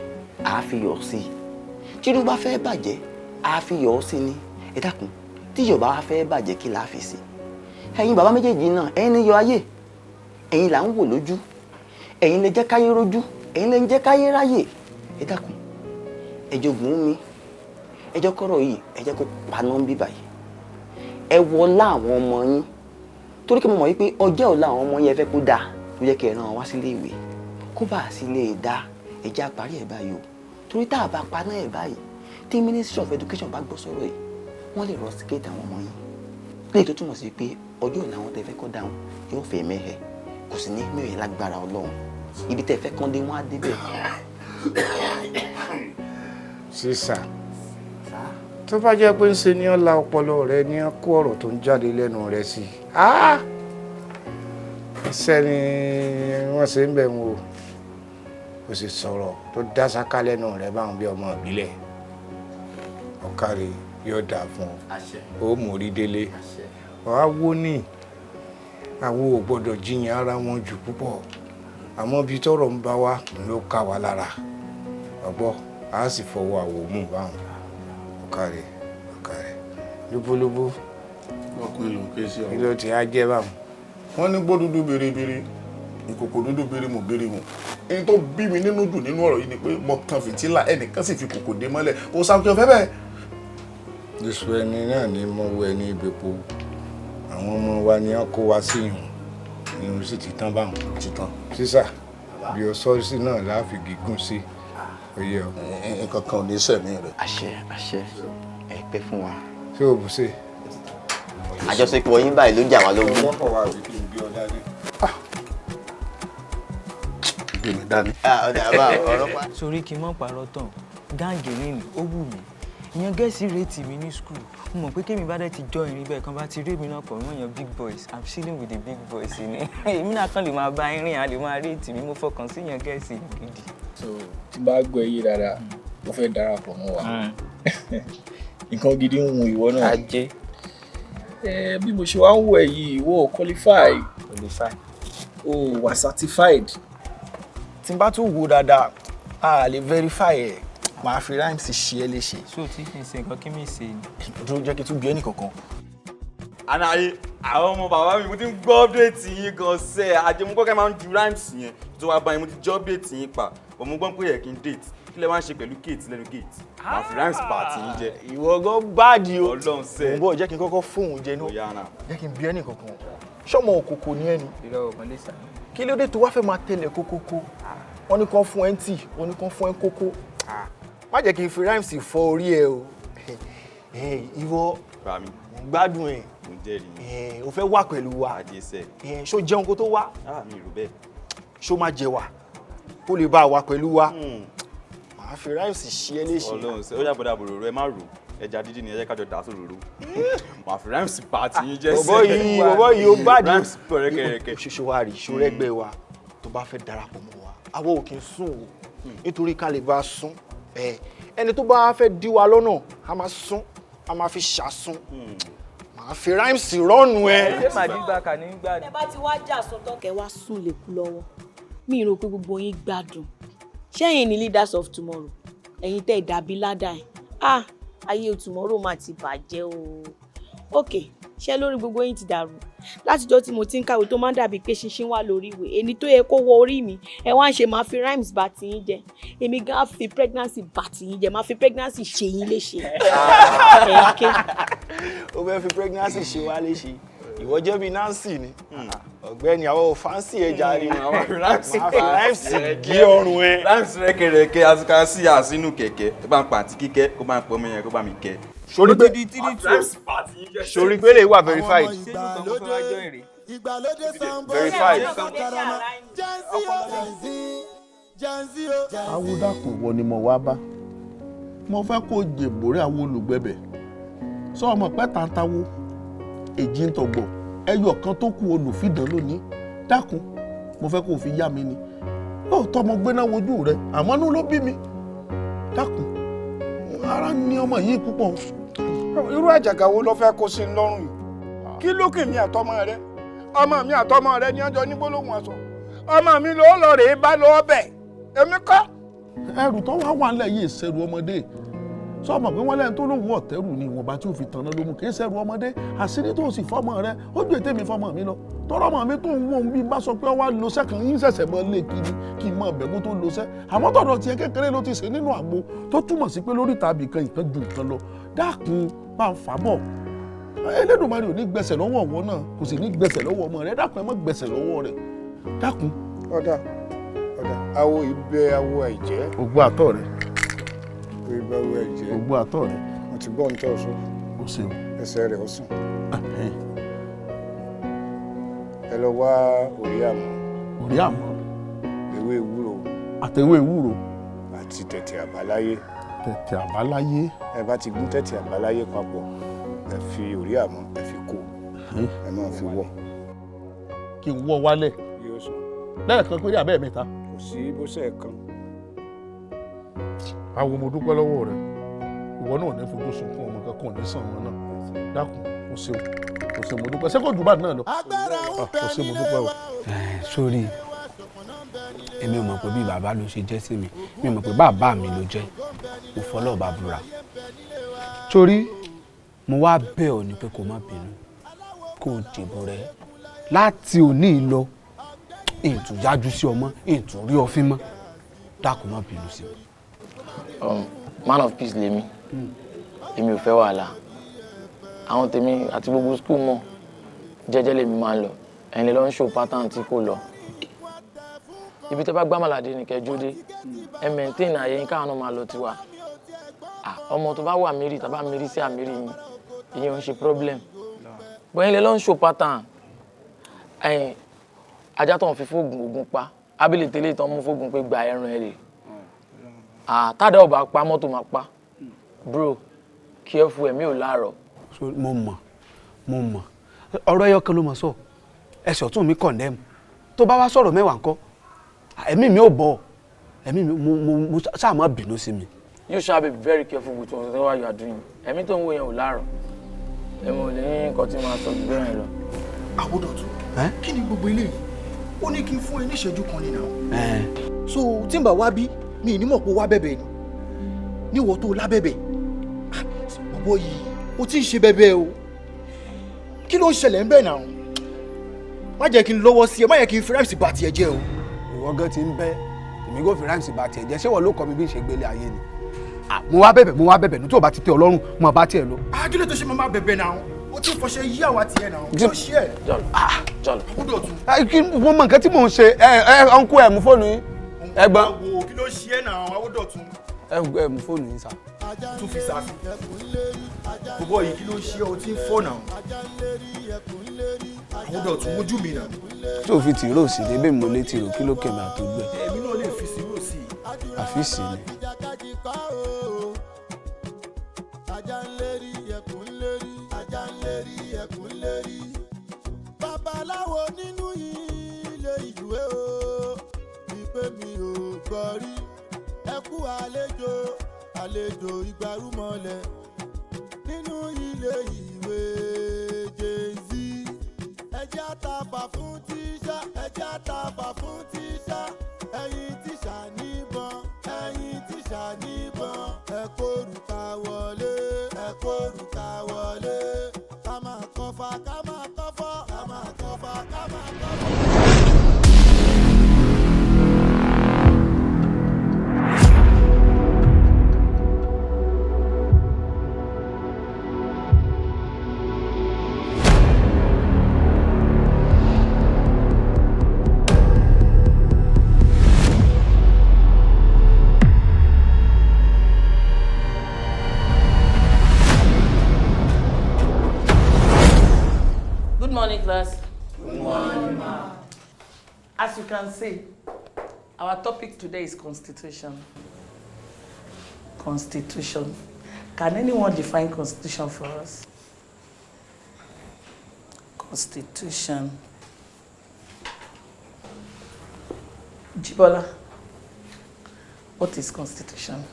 àá fi yọ̀ sí i, tírú bá fẹ́ bàjẹ́, àá fi yọ̀ sí ni. Ẹ dákun, tíyọ̀ bá wá fẹ́ bàjẹ́, kí la fi sí? Ẹ̀yin bàbá méjèèjì náà, ẹ̀yin ní yọ ayé, ẹ̀yin là ń wò lójú, ẹ̀yin lè jẹ́ káyé rójú, ẹ̀yin lè jẹ́ káyé ráyè. Ẹ dákun, ẹ jogún mi, ẹ jẹ́ kọ́rọ̀ yìí, ẹ jẹ́ kó paná ń bí báyìí. Ẹ wọlá àwọn ọmọ yín, torí kí mo mọ̀ wípé ọjọ́ ọ̀la àwọn ọmọ yín ẹ fẹ́ kó dáa, ló jẹ́ kí ẹ rán wọn wá sílé ìwé kó bá a sí lè dá. Ẹ jẹ́ àparí ẹ̀ báyìí o, torí tá a bá paná ẹ̀ báyìí, tí Ministry of Education bá gbọ́ sọ̀rọ̀ yìí, wọ́n lè rusticate àwọn ọmọ yín, léyìí tó túmọ̀ sí pé ọjọ́ ọ̀la àwọn tẹ́ fẹ́ kọ́ dáhùn yóò fẹ́ mẹ́hẹ̀, kò sì ní mẹ́hẹ̀ lágbára Ọlọ́run. Ibi tẹ́ fẹ́ kán dé, wọ́n á débẹ̀. Sísà, tó bá jẹ́ pé ń ṣe ni ọ́ la ọpọlọ rẹ ní ọ́ kó ọ̀rọ̀ tó ń jáde lẹ́nu rẹ sí i, iṣẹ́ ni wọ́n ṣe ń bẹ̀ ń wò ó sì sọ̀rọ̀ tó dá sáká lẹ́nu rẹ báwọn bí ọmọ ìbílẹ̀. Ọ̀kàrẹ̀, yóò dáa fún ọ, ó mórí délé. Wàá wó ní àwọn ò gbọ́dọ̀ jiyàn ara wọn jù púpọ̀, àmọ́ bí tọ́rọ̀ ń bá wa ló ká wa lára ọgbọ́, a sì fọwọ́ àwò mú báwọn. Ọ̀kàrẹ̀, ọ̀kàrẹ̀, lúbúlúbú. Ọkùnrin ló ń ké sí ọ. Kí ló ti á jẹ́ báwọn? Wọ́n ní gbó dúdú biribiri, ìkòkò dúdú birimu birimu. Ẹni tó bí mi nínú jù nínú ọ̀rọ̀ yìí ni pé mo tan fìtílà, ẹnìkan sì fi kòkò dé mọ́lẹ̀. Ó sáfẹ́ ọ̀fẹ́ bẹ́ẹ̀. Jésù ẹni náà ní mọ́wọ́ ẹni ìbèpo. Àwọn ọmọ wa ni wọ́n kó wa sí ìhùn, ìhùn sì ti tán báwọn. Ti tán. Sísà bí o sọ sí náà láàfin gígùn sí oyè ọ. Nǹkan kan ò ní sẹ̀mí rẹ̀. Àṣẹ, àṣẹ, ẹ pẹ́ fún wa. Ṣé o bù sí? Àjọṣepọ̀ yín báyìí ló jà wá lógún. Ọwọ́ kọ̀ wá àbí kí n gbé ọ dání? Gbé mi dání. Sórí kí n mọ̀ pàrọ̀ tán, gang rìn ó wù mí. Ìyẹn gẹ̀ẹ́sì rate mi ní school. Mo mọ̀ pé kémi bá dẹ̀ ti join rí bẹ́ẹ̀ kan bá ti rí èmi náà pọ̀ mọ́ èèyàn big boys, I'm chilling with the big boys ni. Èmi náà kàn lè máa bá irin, a lè máa rate mi. Mo fọkàn sí ìyẹn gẹ̀ẹ́sì gidi. So tí n bá gbọ́ ẹ yé dáadáa, mo fẹ́ darapọ̀ mọ́ wa, nǹkan gidi ń wun ìwọ náà. Ajé. Ẹ bí mo ṣe wá ń wò ẹ yìí, ìwọ ò qualify. Qualify. O wà certified. Tí n bá tún wò dáadáa, a lè verify ẹ, màá fi rhymes ṣe ẹ léṣe. So tí kì í ṣe nǹkan kí mi ṣe ni. Dúró, jẹ́ kí n tún bí ẹnì kankan. Anaye, àwọn ọmọ bàbá mi, mo ti ń gbọ́ update yín gan sẹ́. Ajé mo kọ́kẹ́ máa ń ju rhymes yẹn tó wá báyìí, mo ti jọ́ update yín pa. But mo gbọ́ pé ẹ̀ kí n date. Kí lẹ máa ń ṣe pẹ̀lú Kate lẹ́nu gate? Màá fi rhymes pa àti yín jẹ. Ìwọ gan báàdì o. Ọlọ́run sẹ́. Mo ń bọ̀, jẹ́ kí n kọ́kọ́ fóun jẹ náà. Jẹ́ kí n bí ẹnì kankan. Ṣọ́mọ òkòkò ni ẹni? Irọ́, ọmọ lè sàn. Kí ló dé tó wá fẹ́ máa tẹ̀lé kókókó? Wọ́n ní kán fún ẹ ń tì, wọ́n ní kán fún ẹ ń kókó. Má jẹ́ kí n fi rhymes fọ́ orí ẹ o. Ìwọ Bá mi. Mo ń gbádùn ẹ̀. Mo jẹ́rìí. Ẹ̀ o fẹ́ wà pẹ̀lú wa. Àdìsẹ́. Ẹ̀ ṣó jẹun kó tó wá? Ah, mi rò bẹ́ẹ̀. Ṣó má jẹ wà? Kó lè bá wa pẹ̀lú wa. Màá fi rhymes ṣe ẹ́ léṣe. Ọlọ́run ṣe ó yàgbọ́dà bòròrò ẹ má rò ẹja dídí ni ẹ jẹ́ kájọ dà sóròrò. Màá fi rhymes bá ti yín jẹ́ Bọ̀bọ́ yìí bọ̀bọ́ yìí ó bá di. Rhymes pọ̀ rẹ́kẹrẹ́kẹ́. Ṣoṣo wa rí ṣo rẹ́gbẹ́ wa tó bá fẹ́ darapọ̀ mọ́ wa. Àwa ò kí ń sùn o nítorí ká lè bá a sún. Ẹni tó bá fẹ́ dí wa lọ́nà a máa sún a máa fi ṣàsún. Màá fi rhymes rọ́ọ̀nù ẹ. Ṣé màdìgbà kà ní gbà ní. Ẹ bá ti wá jà sọ́tọ̀ kẹ́ wá sùn lè kú lọ́wọ́. Mi rò pé gbogbo yín gbádùn. Ṣẹ́yìn ni leaders of tomorrow. Ẹ̀yin tẹ́ ìdàbí ládàá ẹ̀. Ah! Ayé tomorrow máa ti bàjẹ́ o. Ok, ṣé lórí gbogbo yín ti dàrú? Látijọ́ tí mo ti ń kàwé tó máa ń dàbí pé ṣinṣin wà lórí ìwé. Ẹni tó yẹ kó wọ orí mi, ẹ wá ń ṣe máa fi rhymes bá ti yín jẹ. Èmi gan á fi pregnancy bá ti yín jẹ, máa fi pregnancy ṣe yín léṣe. Ó fẹ́ fi pregnancy ṣe wá léṣe. Ìwọ jẹ́ bíi Nancy ni. Ọ̀gbẹ́ni àwọn ò fancy ẹ jàre. Àwọn fi rhymes Màá fi rhymes gé ọrùn ẹ. Rhymes rẹ́kẹrẹ́kẹ́ as you can see àsínú kẹ̀kẹ́ tó bá ń pa àǹtí kíkẹ́ kó bá ń pọ̀ ọmọ yẹn kó bá mi kẹ́. Sori pé sori pé lè wà verified. Ìgbàlódé sanbó. Verified. Awúdàpọ̀ wọ ni mo wá bá. Mo fẹ́ kó jèbórẹ́ àwọn olùgbẹ̀bẹ̀. Sọ ọmọ pẹ́ tàǹtàwó èjì ń tọ̀gbọ̀ ẹyọ kan tó kù olùfidàn lónìí. Dákun, mo fẹ́ kó o fi yá mi ni. Lóòótọ́ mo gbéná wojú rẹ, àmọ́ inú ló bí mi. Dákun, ara ní ọmọ yìí púpọ̀. Irú àjàgà wo ló fẹ́ kó sí i lọ́rùn yìí? Kí ló kì mí àtọmọ rẹ? Ọmọ mi àtọmọ rẹ ní ọjọ́ ní gbólóhùn ọ̀sán. Ọmọ mi ló lọ rèé bá lọ bẹ̀. Èmi kọ́. Ẹrù tó wá wà nílẹ̀ yìí ṣẹrù ọmọdé. Sọ ma pé wọ́n lẹ́nu tó lóun ọ̀tẹ́rù ni ìwọ̀nba tí ó fi tanná ló mú kì í ṣẹrù ọmọdé. Àṣírí tó sì fọmọ rẹ ó ju ètè mi fọmọ mi lọ. Tọ́rọ ọmọ mi tó ń wò ń bí bá sọ pé ó wá lọ́sẹ̀ kan yín ṣẹ̀ṣẹ̀ mọ́ lé kiri kí n mọ bẹ̀kú tó lọ́sẹ̀. Àmọ́ tọ̀dọ̀ tiẹ̀ kékeré ló ti ṣe nínú àgbo tó túmọ̀ sí pé lórí tàbí kan ìkan ju nǹkan lọ. Dákun bá ń fà bọ̀. Elédùmarè ò ní gbẹ̀sẹ̀ lọ́wọ́ ọ̀wọ́ náà kò sì ní gbẹ̀sẹ̀ lọ́wọ́ ọmọ rẹ. Dákun ẹ má gbẹ̀sẹ̀ lọ́wọ́ rẹ̀. Dákun. Ọ̀dà ọ̀dà awo ìbẹ́ awo àìjẹ́. Ògbó àtọ̀ rẹ̀. Ìbẹ́ awo àìjẹ́. Ògbó àtọ̀ rẹ̀. Mo ti gbọ́ ohun tó sọ. O ṣeun. Ẹsẹ̀ rẹ̀ ó sùn. Ẹ lọ wá òrí àmọ́. Òrí àmọ́. Ewé ewúro. Àtẹ̀wé ewúro. Àti tẹ̀tẹ̀ àbáláyé. Tẹ̀tẹ̀ àbáláyé. Ẹ bá ti gún tẹ̀tẹ̀ àbáláyé papọ̀, ẹ fi òrí àmọ́ ẹ fi kó. Ẹ máa fi wọ̀. Kí n wọ́ wálẹ̀. Yóò sùn. Lẹ́ẹ̀kan péré àbẹ́ẹ̀ mẹ́ta. Kò sí bó ṣe kan. Awo mo dúpẹ́ lọ́wọ́ rẹ. Ìwọ náà ní fojú sunkún ọmọ kankan ò ní sàn ọmọ náà. Dákun, o ṣeun, o ṣeun mo dúpẹ́. Ṣé kò jù bá náà lọ? O ṣeun mo dúpẹ́ o. Sórí, èmi ò mọ̀ pé bí bàbá ló ṣe jẹ́ sí mi, mi ò mọ̀ pé bàbá mi ló jẹ́. Mo fọlọ́ bá búra. Sórí, mo wá bẹ̀ ọ́ ni pé kó má bínú, kó o dìbò rẹ. Láti òní lọ, ìtún yájú sí ọmọ, ìtún rí ọfín mọ́. Dákun má bínú sí mi. Man of peace lèmi. Èmi ò fẹ́ wàhálà. Àwọn tèmi àti gbogbo school mọ̀ jẹ́jẹ́ lèmi máa ń lọ. Ẹ̀yin lè lọ ń show pattern tí kò lọ. Ibi tẹ́ bá gbámàlàdé ni kẹjú dé. Ẹ maintain ààyè yín káwọn náà máa lọ tiwa. Ọmọ tó bá wà mírì tàbá mírì sí àmírì yín, ìyẹn ò ń ṣe problem. Bọ́ ẹ̀yin lè lọ ń show pattern. Ẹ̀yin ajá tó ń fi fóògùn ògùn pa. Ábílẹ̀ tẹ́lẹ̀ tán mú fóògùn pé gba ẹran ẹ̀ rè. Tádà ò bá pa mọ́tò máa pa. Bro, careful ẹ̀mí ò láàárọ̀. Mo mọ̀ ọ̀rọ̀ ẹyọ kan ló mọ̀ sọ. Ẹsẹ̀ ọ̀tún mi condemn. Tó bá wá sọ̀rọ̀ mẹ́wàá ńkọ́, ẹ̀mí mi ò bọ̀, ẹ̀mí mi mo ṣáà má bínú sí mi. You shall be very careful with whatever you are doing. Ẹ̀mí tó ń wo yẹn ò láàárọ̀. Èmi ò lè ní nǹkan tí màá sọ jù bẹ́ẹ̀ lọ. Àwòdọ̀tún, kí ni gbogbo eléyìí? Ó ní kí n fún ẹ ní ìṣẹ́jú kan nínú. So tí n bá wá bí mi ní mọ̀ pé wá bẹ̀bẹ̀ ni. Níwọ̀ tó lábẹ̀bẹ̀. Bọ̀bọ̀ yìí, o ti ń ṣe bẹ̀bẹ̀ o. Kí ló ń ṣẹlẹ̀ ń bẹ̀ náà? Má jẹ́ kí n lọ́wọ́ sí ẹ, má jẹ́ kí n fi rhymes bà tiẹ̀ jẹ́ o. Ìwọ gan ti ń bẹ́, èmi kò fi rhymes bà tiẹ̀ jẹ́, ṣé wọ́n ló kọ́ mi bí n ṣe gbélé ayé ni? Mo wá bẹ̀bẹ̀, ní tí o bá ti tẹ́ ọ lọ́rùn, mo bá tiẹ̀ lọ. Akílẹ̀ tó ṣe máa bẹ̀bẹ̀ náà, o ti ń fọṣẹ yí àwa tiẹ̀ náà, kí ló ṣe ẹ̀? Jọ̀lọ̀. Kí mo mọ nǹkan tí mò ń ṣe, ẹ ọ̀nkú ẹ̀ mú fóònù yín. Ẹ̀gbọ́n. Kí ló ṣe ẹ̀ náà, Awódọ̀tun? Ẹ mú fóònù yín sá. Tún fi sàásì. Bọ̀bọ̀ yìí, kí ló ń ṣe ọ́ tí ń fọ́ náà? Àwọn Dọ̀tún, wojú mi náà. Tó fi tìró sí i, débè mo lé tìró, kí ló kẹ̀mí àtògbẹ̀? Èmi náà lè fi sírò sí i. Àfíìsì ni. Ajá ń lérí, ẹkùn ń lérí. Ajá ń lérí, ẹkùn ń lérí. Babaláwo nínú ilé ìwé o, ìpè mi ò gbọ́ rí. Ẹ kú àlejò, àlejò ìgbàrúmọlẹ̀ nínú ilé ìwé Jay-Z. Ẹjẹ́ àtàbà fún tíṣà, ẹjẹ́ àtàbà fún tíṣà. Ẹ̀yin tíṣà níbọn, ẹ̀yin tíṣà níbọn. Ẹ kórùkà wọlé, ẹ kórùkà wọlé. Ká máa kọfà, ká máa kọfọ́, ká máa kọfà, ká máa kọfọ́. Good morning, class. Good morning, ma'am. As you can see, our topic today is constitution. Constitution. Can anyone define constitution for us? Constitution. Jibola, what is constitution?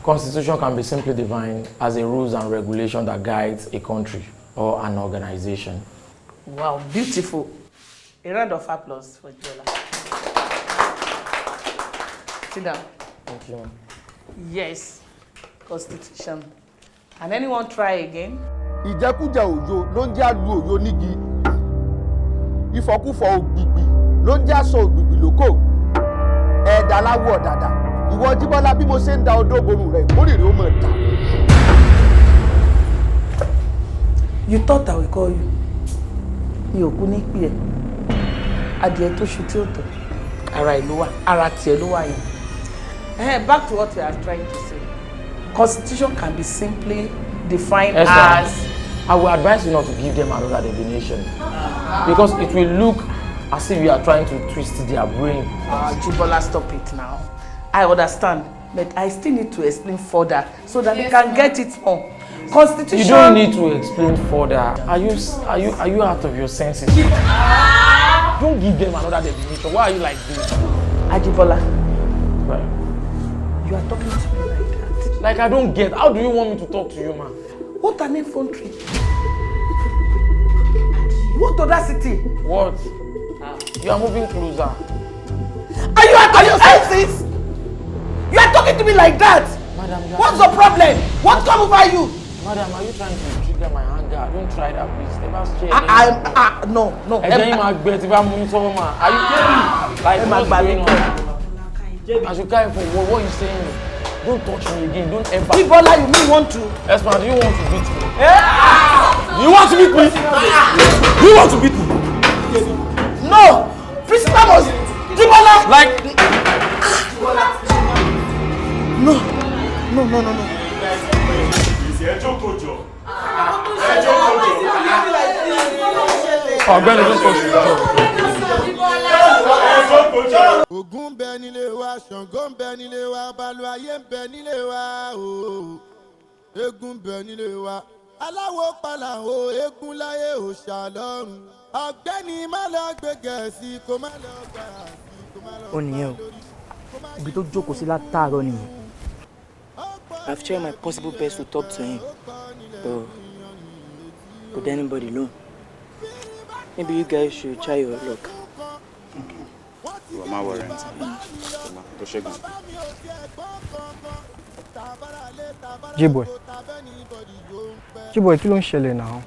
Constitution can be simply defined as a rules and regulation that guides a country or an organization. Wow, beautiful. A round of applause for Jibola. Sit down. Thank you, ma'am. Yes, constitution. Can anyone try again? Ìjẹkújẹ òyo ló ń jẹ́ àlù òyo nígi, ìfọkúfọ ògbìgbì ló ń jẹ́ àṣọ ògbìgbì lóko, ẹ̀ẹ́dà láwọ̀ ọ̀dàdà. Ìwọ Jíbọ́lá, bí mo ṣe ń da odó borun rẹ̀, kórìírí ó mọ̀ dà. You thought I will call you. Mi ò kú ní pè ẹ́. Adìẹ tó ṣu tí ó tọ̀. Ara ẹ̀ ló wà, ara tiẹ̀ ló wà yẹn. Back to what we are trying to say. Constitution can be simply defined Esther, as. I will advise you not to give them another definition because it will look as if you are trying to twist their brain. Ah, Jibola, stop it now. I understand, but I still need to explain further so that they Yes, can ma'am. get it more. Constitution. You don't need to explain further. Are you out of your senses? Don't give them another definition. Why are you like this? Ajibola, Right. you are talking to me like that. Like, I don't get. How do you want me to talk to you, man? What an infantry! What audacity! What? You are moving closer. Are you out of your senses? You are talking to me like that. Madam, you are What's the problem? What come over you? Madam, are you trying to trigger my anger? Don't try that, please. Never share. I, no, no. Ẹ̀jẹ̀ yín máa gbẹ tí bá mú yín sọ́wọ́ mà. Are you like Ẹ máa what's gbà mí going on? I should carry for what you saying? Don't touch me again. Don't ever. Jibola, you mean want to? Esma, do you want to beat me? Do you want to beat me? Do you want to beat me? No! Principal must. Jibola! Like. No, no, no, no, no. Ẹ jókòó jọ. Ẹ jókòó jọ. Ọ̀gbẹ́ni, don't touch me. Ẹ jókòó jọ. Ògún ń bẹ nílé wa, Ṣàngó ń bẹ nílé wa, Balùwàyé ń bẹ nílé wa o, eégún ń bẹ nílé wa. Aláwo palà o, eégún láyé, òòṣà lọ́run. Ọ̀gbẹ́ni, má lọ gbé Gẹ̀ẹ́sì, kó má lọ gbà sí, kó má lọ. Ó nìyẹn o, ibi tó jókòó sí látàárọ̀ nìyẹn. I've tried my possible best to talk to him, but kò dá anybody lóhùn. Maybe you guys should try your luck. Ìwọ máa wọ rẹ̀ tó ṣẹ́gun. J-boy, J-boy, kí ló ń ṣẹlẹ̀ náà?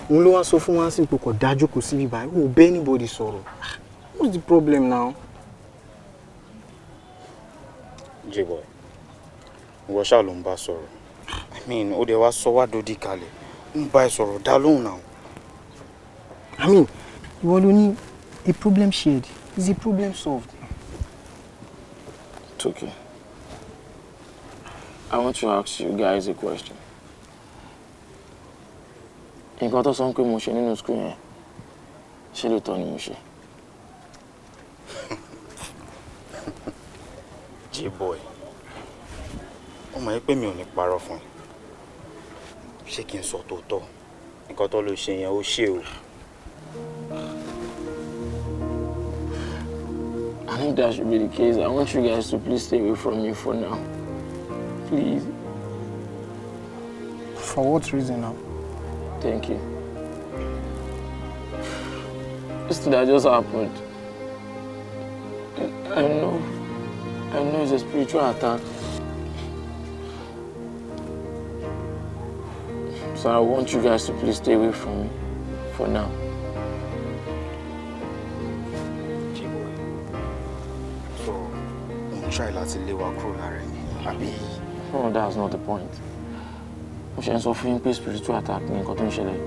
Òun ló wá sọ fún wa sí pé kò dájú kò síbi báyìí, ò bẹ́ anybody sọ̀rọ̀. What's the problem now? J-boy, ìwọ ṣáà ló ń bá sọ̀rọ̀. I mean, ó dẹ̀ wá sọ wá dòdì kalẹ̀. Ń bá ẹ sọ̀rọ̀, dá lóhùn náà. I mean, ìwọ ló ní a problem shared Is the problem solved? It's okay. I want to ask you guys a question. Nǹkan tó sọ pé mo ṣe nínú school yẹn, ṣé lóòótọ́ ni mo ṣe? J-boy, ó mọ̀ pé mi ò ní parọ́ fún ẹ. Ṣé kí n sọ tòótọ́? Nǹkan tó ló ṣe yẹn ó ṣe o. I think that should be the case. I want you guys to please stay away from me for now. Please. For what reason now? Thank you. This thing that just happened, I know it's a spiritual attack. So I want you guys to please stay away from me for now. J-boy, so I'm trying láti lé wa kúrò lára ẹ̀, àbí? No, that's not the point. Mo ṣe ń sọ fún yín pé spiritual attack ni nǹkan tó ń ṣẹlẹ̀.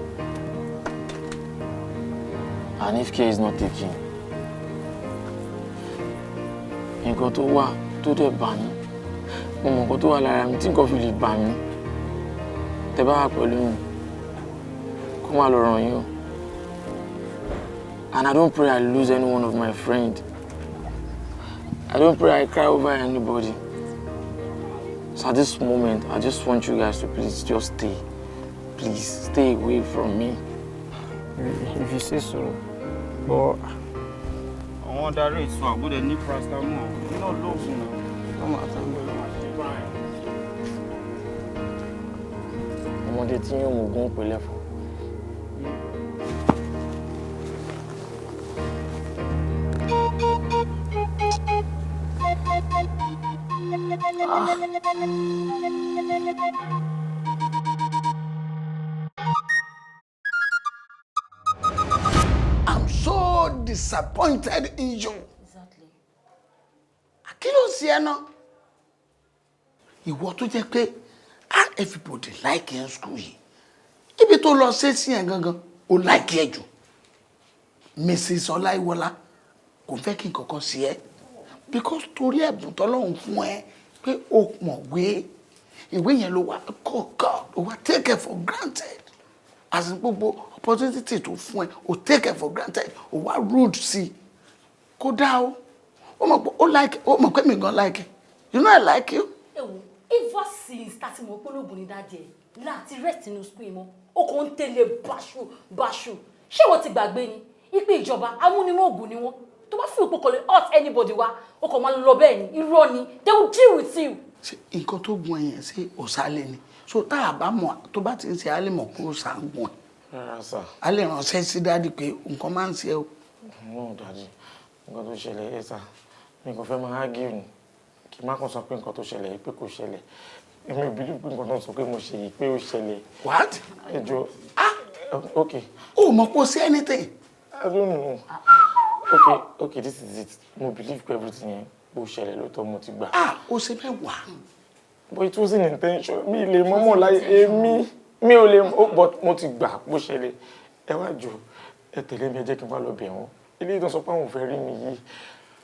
And if care is not taken, nǹkan tó wà tó dẹ̀ bà mí, mo mọ̀ nǹkan tó wà lára mi tí nǹkan fi lè bà mí. Tẹ́ bá wà pẹ̀lú mi, kó má lọ ràn yín o. And I don't pray I lose any one of my friends. I don't pray I cry over anybody. So at this moment, I just want you guys to please just stay. Please, stay away from me. If you say so, but... Àwọn adarí ìsọ àgbọ̀dẹ ní paracetamol, iná lóògùn náà. Ọmọ àtàwọn ọmọ àti báyìí. Ọmọdé tí yóò mú ogún pè lẹ́fọ̀ọ́. I'm so disappointed in you. Exactly. Kí ló ṣe ẹ́ náà? Ìwọ tó jẹ́ pé everybody like ẹ in school yìí. Ibi tó lọ ṣe sí yẹn gangan, ó like ẹ jù. Mrs. Ọláìwọlá kò fẹ́ kí nǹkan kan ṣe ẹ́. Because torí ẹ̀bùn tọ́lọ́run fún ẹ pé o mọ̀wé, ìwé yẹn ló wá kọ̀ọ̀kan, ó wá take it for granted. As in gbogbo opportunity tó fún ẹ, o take it for granted, o wá rude sí i. Kódà o, ó mọ̀ pé ó like, ó mọ̀ pé mi gan like ẹ. You know I like you. Ewo, ever since tá ti mọ̀ pé ológun ni dáadé ẹ̀ láti rest nínú school mọ́, ó kàn ń tẹ̀lé báṣu báṣu. Ṣé ìwọ ti gbàgbé ni? Ipe ìjọba amúnimóògùn ni wọ́n. Tó bá fi òpó kò lè hurt anybody wa, ó kàn máa lọ bẹ́ẹ̀ ni, irọ́ ni, they will deal with you. Ṣé nǹkan tó gun ẹ̀yẹn sí òsàlẹ̀ ni? So tá a bá mọ̀ tó bá ti ń ṣe á lè mọ̀ kó sà ń gun ẹ̀. Rárá sà. A lè ránṣẹ́ sí dáàdì pé nǹkan máa ń ṣe o. No daddy, nǹkan tó ṣẹlẹ̀ ẹ̀ sà, mi kò fẹ́ máa argue ni. Kì í má kàn sọ pé nǹkan tó ṣẹlẹ̀ yìí pé kò ṣẹlẹ̀. Èmi ò believe pé nǹkan tó ń sọ pé mo ṣe yìí pé ó ṣẹlẹ̀. What? Ẹ jọ̀ọ́. Ah! Okay. O mọ̀ pé o ṣe anything. I don't know. Okay, this is it. Mo believe pé everything yẹn ó ṣẹlẹ̀ lóòótọ́ mo ti gbà. Ah, o ṣe mẹ́wàá. But it wasn't intention. Mi lè mọ́mọ́ láyé èmi. Mi ò lè mọ̀, but mo ti gbà bó ṣẹlẹ̀. Ẹ wá jọ̀ọ́, ẹ tẹ̀lé mi, ẹ jẹ́ kí n wá lọ bẹ̀ wọ́n. Ilé ìtàn sọ pé àwọn ò fẹ́ rí mi yìí.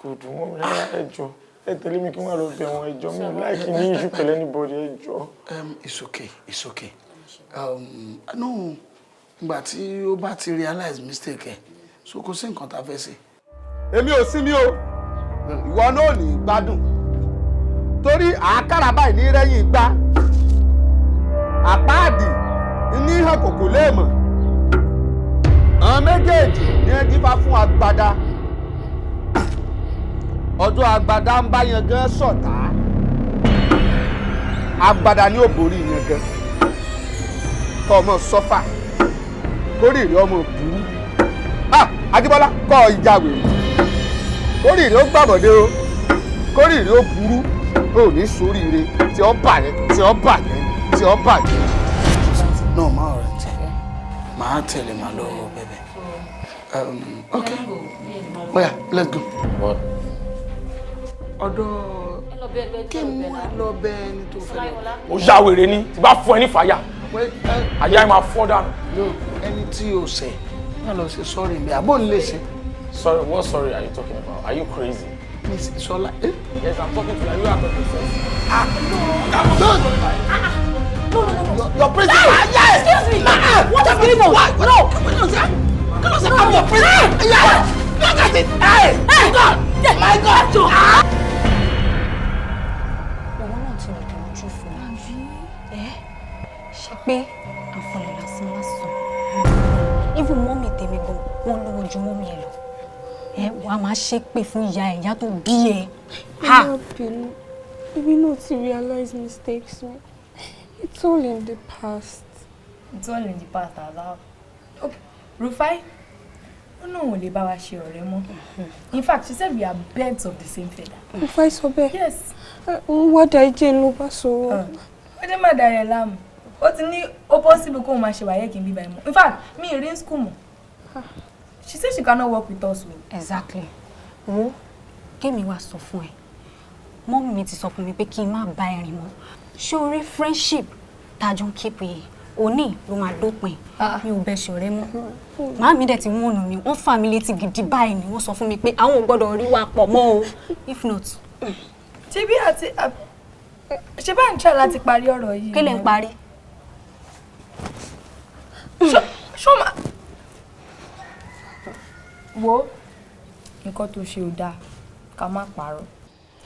Kò dùn mọ́ mi rárá, ẹ jọ̀ọ́. Ẹ tẹ̀lé mi kí n wá lọ bẹ̀ wọ́n, ẹ jọ̀ọ́. Mi ò like ní issue pẹ̀lú anybody, ẹ jọ̀ọ́. It's okay, it's okay. No, ìgbà tí ó bá ti realize mistake ẹ̀, so kò sí nǹkan tá a fẹ́ ṣe. Èmi ò sinmi o, ìwọ náà ò ní gbádùn. Torí àákàrà báyìí ní rẹ́yìn gbá. Àpáàdì ní hàn kòkò léèmọ̀. Àwọn méjèèjì ní ẹ dífá fún agbada. Ọjọ́ agbada ń bá yangan ṣọ̀tá. Agbada ni ó borí yangan. Kọ́ ọmọ sọ́fà. Kórìírí ọmọ burú. Ah! Ajíbọ́lá kọ́ ìjà wèrè. Kórìírí ó gbàbọ̀dé o. Kórìírí ó burú. O ní sóríire tí ó bàjẹ́ tí ó bàjẹ́ tí ó bàjẹ́. No, má ọ̀rẹ́ tẹ. Màá tẹ̀lé màá lọ bẹ̀bẹ̀. Okay. Oya, let's go. What? Ọ̀dọ̀ kí mú ẹ lọ bẹ ẹni tó fẹ́ lọ. Ó yá wèrè ni, tí bá fún ẹ ní fàyà. Àyà ẹ máa fọ́ dànù. No, ẹni tí o ṣẹ̀ má lọ ṣe sọ́ọ̀rì mi, àbó ń lè ṣe. Sorry, what sorry are you talking about? Are you crazy? Miss Ṣọlá. Eh? Yes, I'm talking to you. Are you out of your sense? Ah, no. No, no, no, no. Your principal. Ah, yes. Excuse me. Ah, what is going on? What? No. Kí ló ṣe? I'm your principal. Yes. Look at it. Hey, my God. My God. Ah. Ìwọ náà ti rìn ojú fún mi. Ẹ ṣe pé àfọlẹ̀ lásán lásán. Even mummy tèmi gan, wọ́n lówó ju mummy ẹ lọ. Ẹ wàá máa ṣépè fún ìyá ẹ̀, ìyá tó bí ẹ. Má bínú, èmi náà ti realize mistakes mi. It's all in the past. It's all in the past, Alao. Okay, Rufai, ó náà ò lè bá wa ṣe ọ̀rẹ́ mọ́. In fact, she said we are birds of the same feather. Rufai sọ bẹ́ẹ̀. Yes. Òun wá da ẹjẹ́ ló bá sọ̀rọ̀. Ó jẹ́ má dára ẹ̀ láàmú. Ó ti ní ó possible kóun máa ṣe WAEC ń bíbá ẹ̀ mọ́. In fact, mi ì rí ní school mọ́. She said she cannot work with us o. Exactly. Wo, kémi wá sọ fún ẹ. Mummy mi ti sọ fún mi pé kí n má bá ẹ rìn mọ́. Ṣé o rí friendship tá a jọ ń keep yìí? Òní ló máa dópin. Mi ò bẹ ṣọ̀rẹ́ mọ́. Màámi dẹ̀ ti wọ́n mi, wọ́n fà mí létí gidi báyìí ni wọ́n sọ fún mi pé àwọn ò gbọ́dọ̀ rí wa pọ̀ mọ́ o. If not. Ṣé bí àti ṣé bá ń try láti parí ọ̀rọ̀ yìí? Kí lè ń parí? Ṣó máa wo nǹkan tó ṣe ò dáa, ká má parọ́,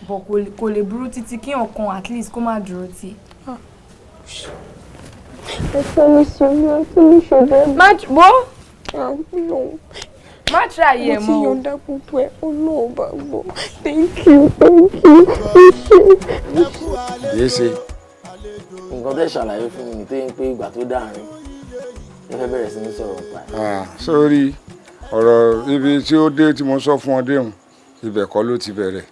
but kò lè burú títí kí ọ̀kan at least kó má dúró tì. I promise you, mi àti mi ṣe bẹ́ẹ̀. Má wo má try ẹ̀ Mo ti mọ́ o. yọ̀ǹda gbogbo ẹ̀, Ọlọ́run bá gbọ́. Thank you, thank you, thank you. Yéé ṣe. Nǹkan tẹ́ ṣàlàyé fún mi ní tó yín pé ìgbà tó dáàrin ẹ fẹ́ bẹ̀rẹ̀ sí ní sọ̀rọ̀ pa ẹ̀. Ah, sórí ọ̀rọ̀ ibi tí ó dé tí mo sọ fún ọ déhùn, ibẹ̀ kọ́ ló ti bẹ̀rẹ̀.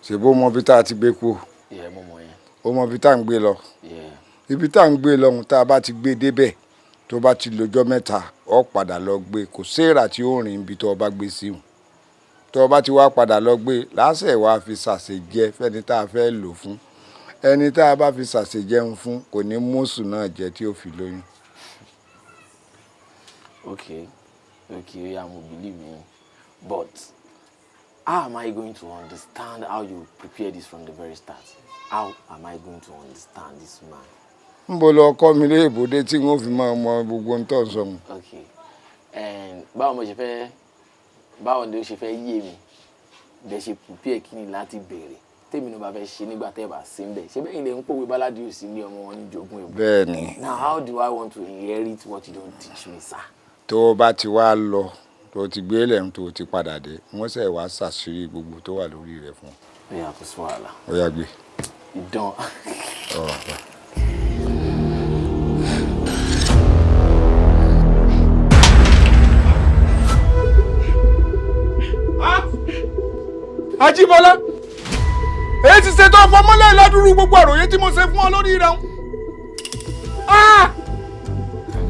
Ṣèbó mọ ibi tá a ti gbé kú? Ìyẹn mo mọ̀ yẹn. Ó mọ ibi tá à ń gbé lọ. Ibi tá à ń gbé lọ ohun tá a bá ti gbé débẹ̀, tó bá ti lọ́jọ́ 3, ó padà lọ gbé. Kò séèrà tí ó rìn ibi tó o bá gbé sí hùn. Tó o bá ti wá padà lọ gbé, lásẹ̀ wá fi ṣàṣejẹ fẹ́ni tá a fẹ́ lò fún. Ẹni tá a bá fi ṣàṣejẹun fún kò ní mùsùn náà jẹ tí ó fi lóyún. Okay, I will believe you. But how am I going to understand how you prepare this from the very start? How am I going to understand this man? Nbo lọ kọ́ mi léèbódé tí wọ́n fi máa mọ gbogbo ohun tó ń sọ mu. Okay. And báwo mo ṣe fẹ́, báwo ni ó ṣe fẹ́ yé mi bẹ́ẹ̀ ṣe prepare kí ni láti bẹ̀rẹ̀ tèmi náà bá fẹ́ ṣe nígbà tẹ́ ẹ bá sí ń bẹ̀, ṣé bẹ́ẹ̀ ilé ń pòwe báládì ò sí ní ọmọ wọn ní jogún èbó. Bẹ́ẹ̀ni. Now how do I want to inherit what you don't teach me, sir? Tó o bá ti wá lọ, tó o ti gbé lẹ́hìn, tó o ti padà dé, wọ́n ṣẹ̀ wá ṣàṣírí gbogbo tó wà lórí rẹ̀ fún ọ. Ó yá, kò sí wàhálà. Ó yá, gbé. Ìdán. Ọ̀rọ̀. Ajíbọ́lá, èyí ti ṣe tó fọmọlẹ́ ládùúrú gbogbo àròyé tí mo ṣe fún ọ lórí rẹ̀ ń.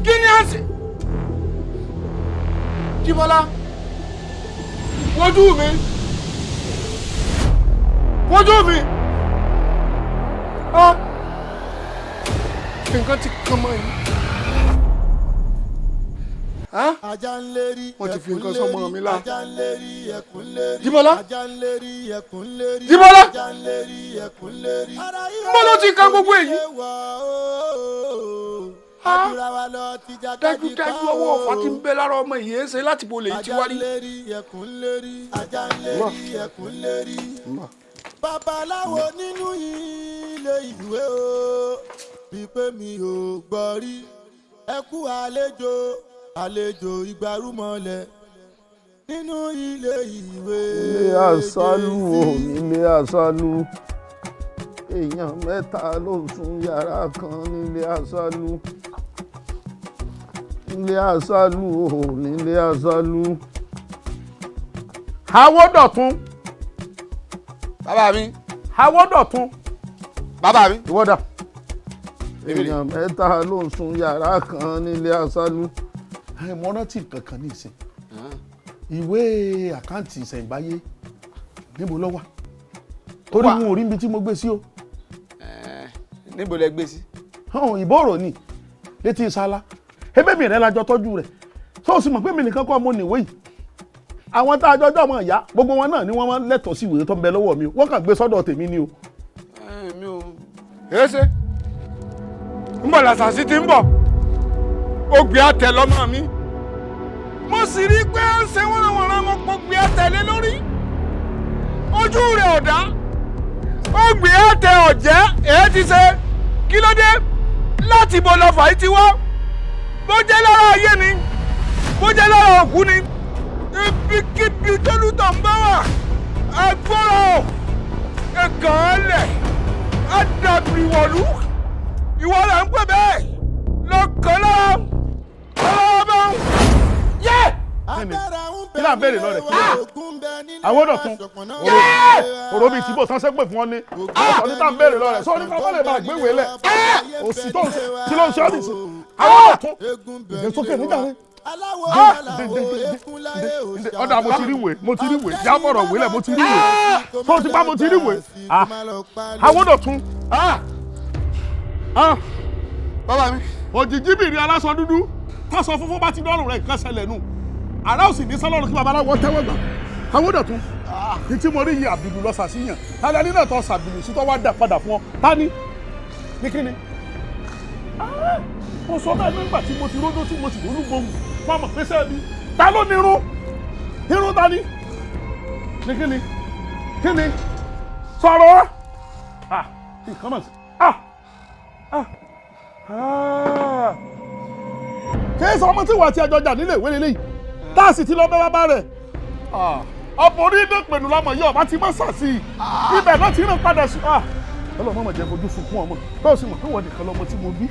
Kí ni a ṣe? Jíbọ́lá, wojú mi, wojú mi, nǹkan ti kàn mọ́ yìí. Ajá ń lérí, Wọ́n ti fi ẹkùn nǹkan sọ́mọ lérí, mi lá. Ajá ń lérí, ẹkùn lérí. Jíbọ́lá. Ajá ń lérí, ẹkùn lérí. Jíbọ́lá. Ajá ń lérí, ẹkùn lérí. Mo ló ti kan gbogbo èyí. Dájúdájú ọwọ́ ọ̀fà ti ń bẹ lára ọmọ yìí ń ṣe láti bo lèyí ti Ajá wá ń rí. lérí, ẹkùn lérí. Ajá ń lérí, ẹkùn lérí. Babaláwo nínú ilé ìwé o, bí pé mi ò gbọ́ rí. Ẹ kú àlejò, àlejò ìgbárùmọ̀lẹ̀ nínú ilé ìwé. Ilé àṣálù ò nílé àṣálù, èèyàn 3 ló ń sùn yàrá kan nílé àṣálù. Nílé àṣálù ò nílé àṣálù. Awódọ̀tun. Bàbá mi. Awódọ̀tun. Bàbá mi. Ìwọ́dà. Èèyàn 3 ló ń sùn yàrá kan nílé àṣálù. Mo rántí nǹkan kan ní ìsìn. Ìwé àkáǹtì ìṣẹ̀ǹbáyé níbo ló wà? Torí n ò rí ibi tí mo gbé sí o. Níbo lẹ gbé sí? Ìbọ̀rọ̀ ni létí ìsálá. Ebí mi rẹ̀ la jọ tọ́jú rẹ̀. Tó o sì mọ̀ pé mi nìkan kọ́ mo nìwé yìí. Àwọn tá a jọjọ́ ọmọ ìyá gbogbo wọn náà ni wọ́n máa ń lẹ́tọ̀ọ́ sí ìwé tó ń bẹ lọ́wọ́ mi o. Wọ́n kàn gbé sọ́dọ̀ tèmi ni o. Mi ò. Èéṣe ń bọ̀ làṣàṣì ti ń bọ̀, ó gbé àtẹ lọ́mọ mi. Mo sì rí i pé ó ń ṣe wọ́nranwọ̀nran, mo pọ̀ gbé àtẹ lé lórí. Ojú rẹ̀ ọ̀dá, ó gbé àtẹ ọ̀jẹ́. Èé ti ṣe, kí ló dé? Láti bo lọ fàáyí ti wá? Bó jẹ́ lára ayé ni, bó jẹ́ lára òkú ni, ibikíbi tólútọ̀ ń bá wà, agbọ́rọ̀ ẹ̀kàn lẹ̀ àdàbìwọ̀lú, ìwọ là ń pè bẹ́ẹ̀ lọ́kàn lára ọlọ́wọ́ bá ń yẹ. Kí là ń béèrè lọ rẹ̀? Àwọn ọ̀dọ̀ tún òrò bíi tìbò sánsẹ́ pè fún ọ ní ọ̀sán ní tá ń béèrè lọ rẹ̀ sọ ní kọ́ lè máa gbéwèé lẹ̀ òsì tó ń ṣe kí ló ń ṣe ọ́ nìṣẹ́. Àwọn ọ̀dọ̀ tún ìgbésókè nígbà rẹ̀ ọ̀dà mo ti rí ìwé, mo ti rí ìwé, jábọ̀rọ̀ wílẹ̀, mo ti rí ìwé tó ti bá, mo ti rí ìwé. Àwọn ọ̀dọ̀ tún. Bàbá mi. Òjìji bìrì aláṣọ dúdú tásọ funfun bá ti dọ́rùn rẹ̀, nǹkan ṣẹlẹ̀ nù. Àrà òsì ní sọlọ́run kí babaláwo tẹ́wọ́ gbà. Àwọn ọ̀dọ̀ tún ní tí mo rí yìí, àbìlù lọ sàṣìyàn tálẹ́ nínú ẹ̀tọ́ sàbìlù sí tó wá dà padà fún ọ tání ní kíni. Mo sọ bẹ́ẹ̀ nígbà tí mo ti ródó tí mo sì lólú gbohùn fún ọmọ pèsè mi. Ta ló ní irun irun ta ni ní kíni kíni sọ̀rọ̀ nǹkan mọ̀ sí. Kì í sọ ọmọ tí wàá ti ẹjọ́ jà nílé ìwé lélẹ́yìí tá a sì ti lọ bẹ́ bàbá rẹ̀. Ọ̀pọ̀ orí ìdẹ́pẹ̀lú lọ́mọ yìí ọba ti mọ́ sàsì ibẹ̀ náà ti rìn padà sí. Ọlọ́mọ mọ̀ jẹ́ fojú sunkún ọmọ tó o sì mọ̀ pé wọ́n nìkan lọ́mọ tí mo bí.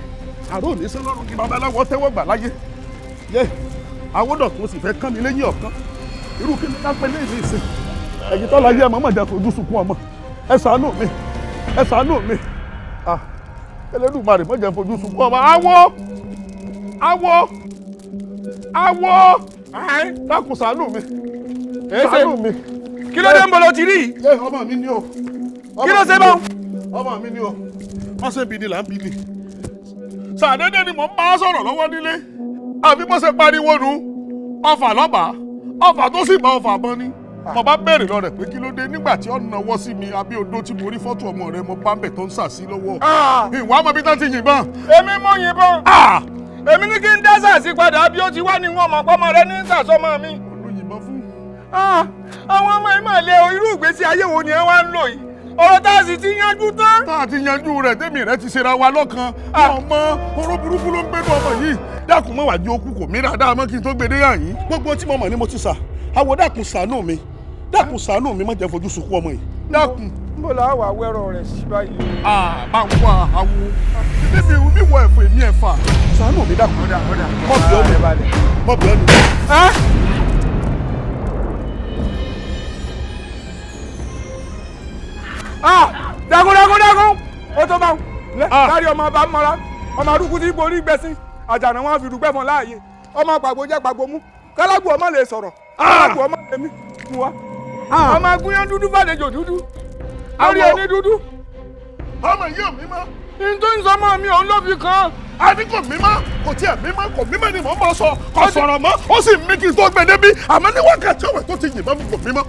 Àrò ní sọlọ́run kí babaláwo tẹ́wọ́ gbà láyé yé. Àwòdọ̀ tó sì fẹ́ kán mi lẹ́yìn ọ̀kan, irú kí ni ká pẹ́ lẹ́yìn ìsìn ẹ̀yìn tó láyé? Ẹ̀mọ́ mọ̀ jẹ́ fojú sunkún ọmọ, ẹ ṣàánú mi, ẹ ṣàánú mi. Ẹlẹ́dùmarè, mọ̀ jẹ́ fojú sunkún ọmọ. Awọ, awọ, awọ, dákun ṣàánú mi, ṣàánú mi. Kí ló dé? Ń bọ̀ lọ ti rí yìí? Yé, ọmọ mi ni o. Kí ló ṣe báwọn? Ọmọ mi ni o. Wọ́n ṣe bí ni là ń bí ni. Sàdédé ni mò ń bá sọ̀rọ̀ lọ́wọ́ nílé, àbí bó ṣe pariwo nu, ọfà lọ́bàá, ọfà tó sì bá ọfà bọ́n ni. Mo bá béèrè lọ rẹ̀ pé kí ló dé nígbà tí ó nawọ́ sí mi àbí odó tí mo rí fọ́tò ọmọ rẹ̀, mo bá ń bẹ̀ tó ń sà sí lọ́wọ́. Ìwà ọmọ bí tán ti yìnbọn. Èmi mo yìnbọn. Èmi ní kí n dá sàsí padà bí ó ti wá ní wọn mọ̀ pọ́mọ rẹ ní sàsọmọ mi. Olóyìnbọn fún. Àwọn ọmọ yìí mà lé o, irú ìgbésí ayé wo ni ẹ wá ń lò yìí? Ọ̀rọ̀ tá a sì ti yanjú tán. Tá a ti yanjú rẹ̀, tèmi rẹ̀ ti ṣera wa lọ́kan. Ọmọ oró burúkú ló ń gbénu ọmọ yìí. Dákun mọ́ wàjú okú kò mí dáadáa mọ́ kí n tó gbé dé yàn yín. Gbogbo tí mo mọ̀ ni mo ti sà. Àwọ̀ dákun ṣàánú mi. Dákun ṣàánú mi, má jẹ́ fojú sunkún ọmọ yìí. Dákun. Níbo la wà wẹ́rọ rẹ̀ sí báyìí? Bá ń wá àwo. Bíbí mi wọ ẹ̀fọ́ èmi ẹ̀fà. Ṣàánú mi dákun. Mọ̀ bí ọ́ ni. Mọ̀ bí ọ́ ni. Dákun dákun dákun, ó tó bá wọn kárí ọmọ bá mọ́ra, ọmọ arúgbó tí borí gbẹ̀sìn àjànà wọn fi dùgbẹ́ fún láàyè, ọmọ pàgbó jẹ́ pàgbó mú kálágbó ọmọ lè sọ̀rọ̀, kálágbó ọmọ lè mí mú wa, ọmọ agúnyán dúdú fàlejò dúdú lórí ẹni dúdú. Ọmọ yìí ò mímọ́. N tó ń sọ mọ́ mi òun ló fi kàn. A ní kò mímọ́, kò tiẹ̀ mímọ́, kò mímọ́ ni mò ń bọ́ sọ, kò sọ̀rọ̀ mọ́, ó sì mí kí n tó gbé débi, àmọ́ ní wákàtí ọ̀wẹ̀ tó ti yìnbọn fún kò mímọ́.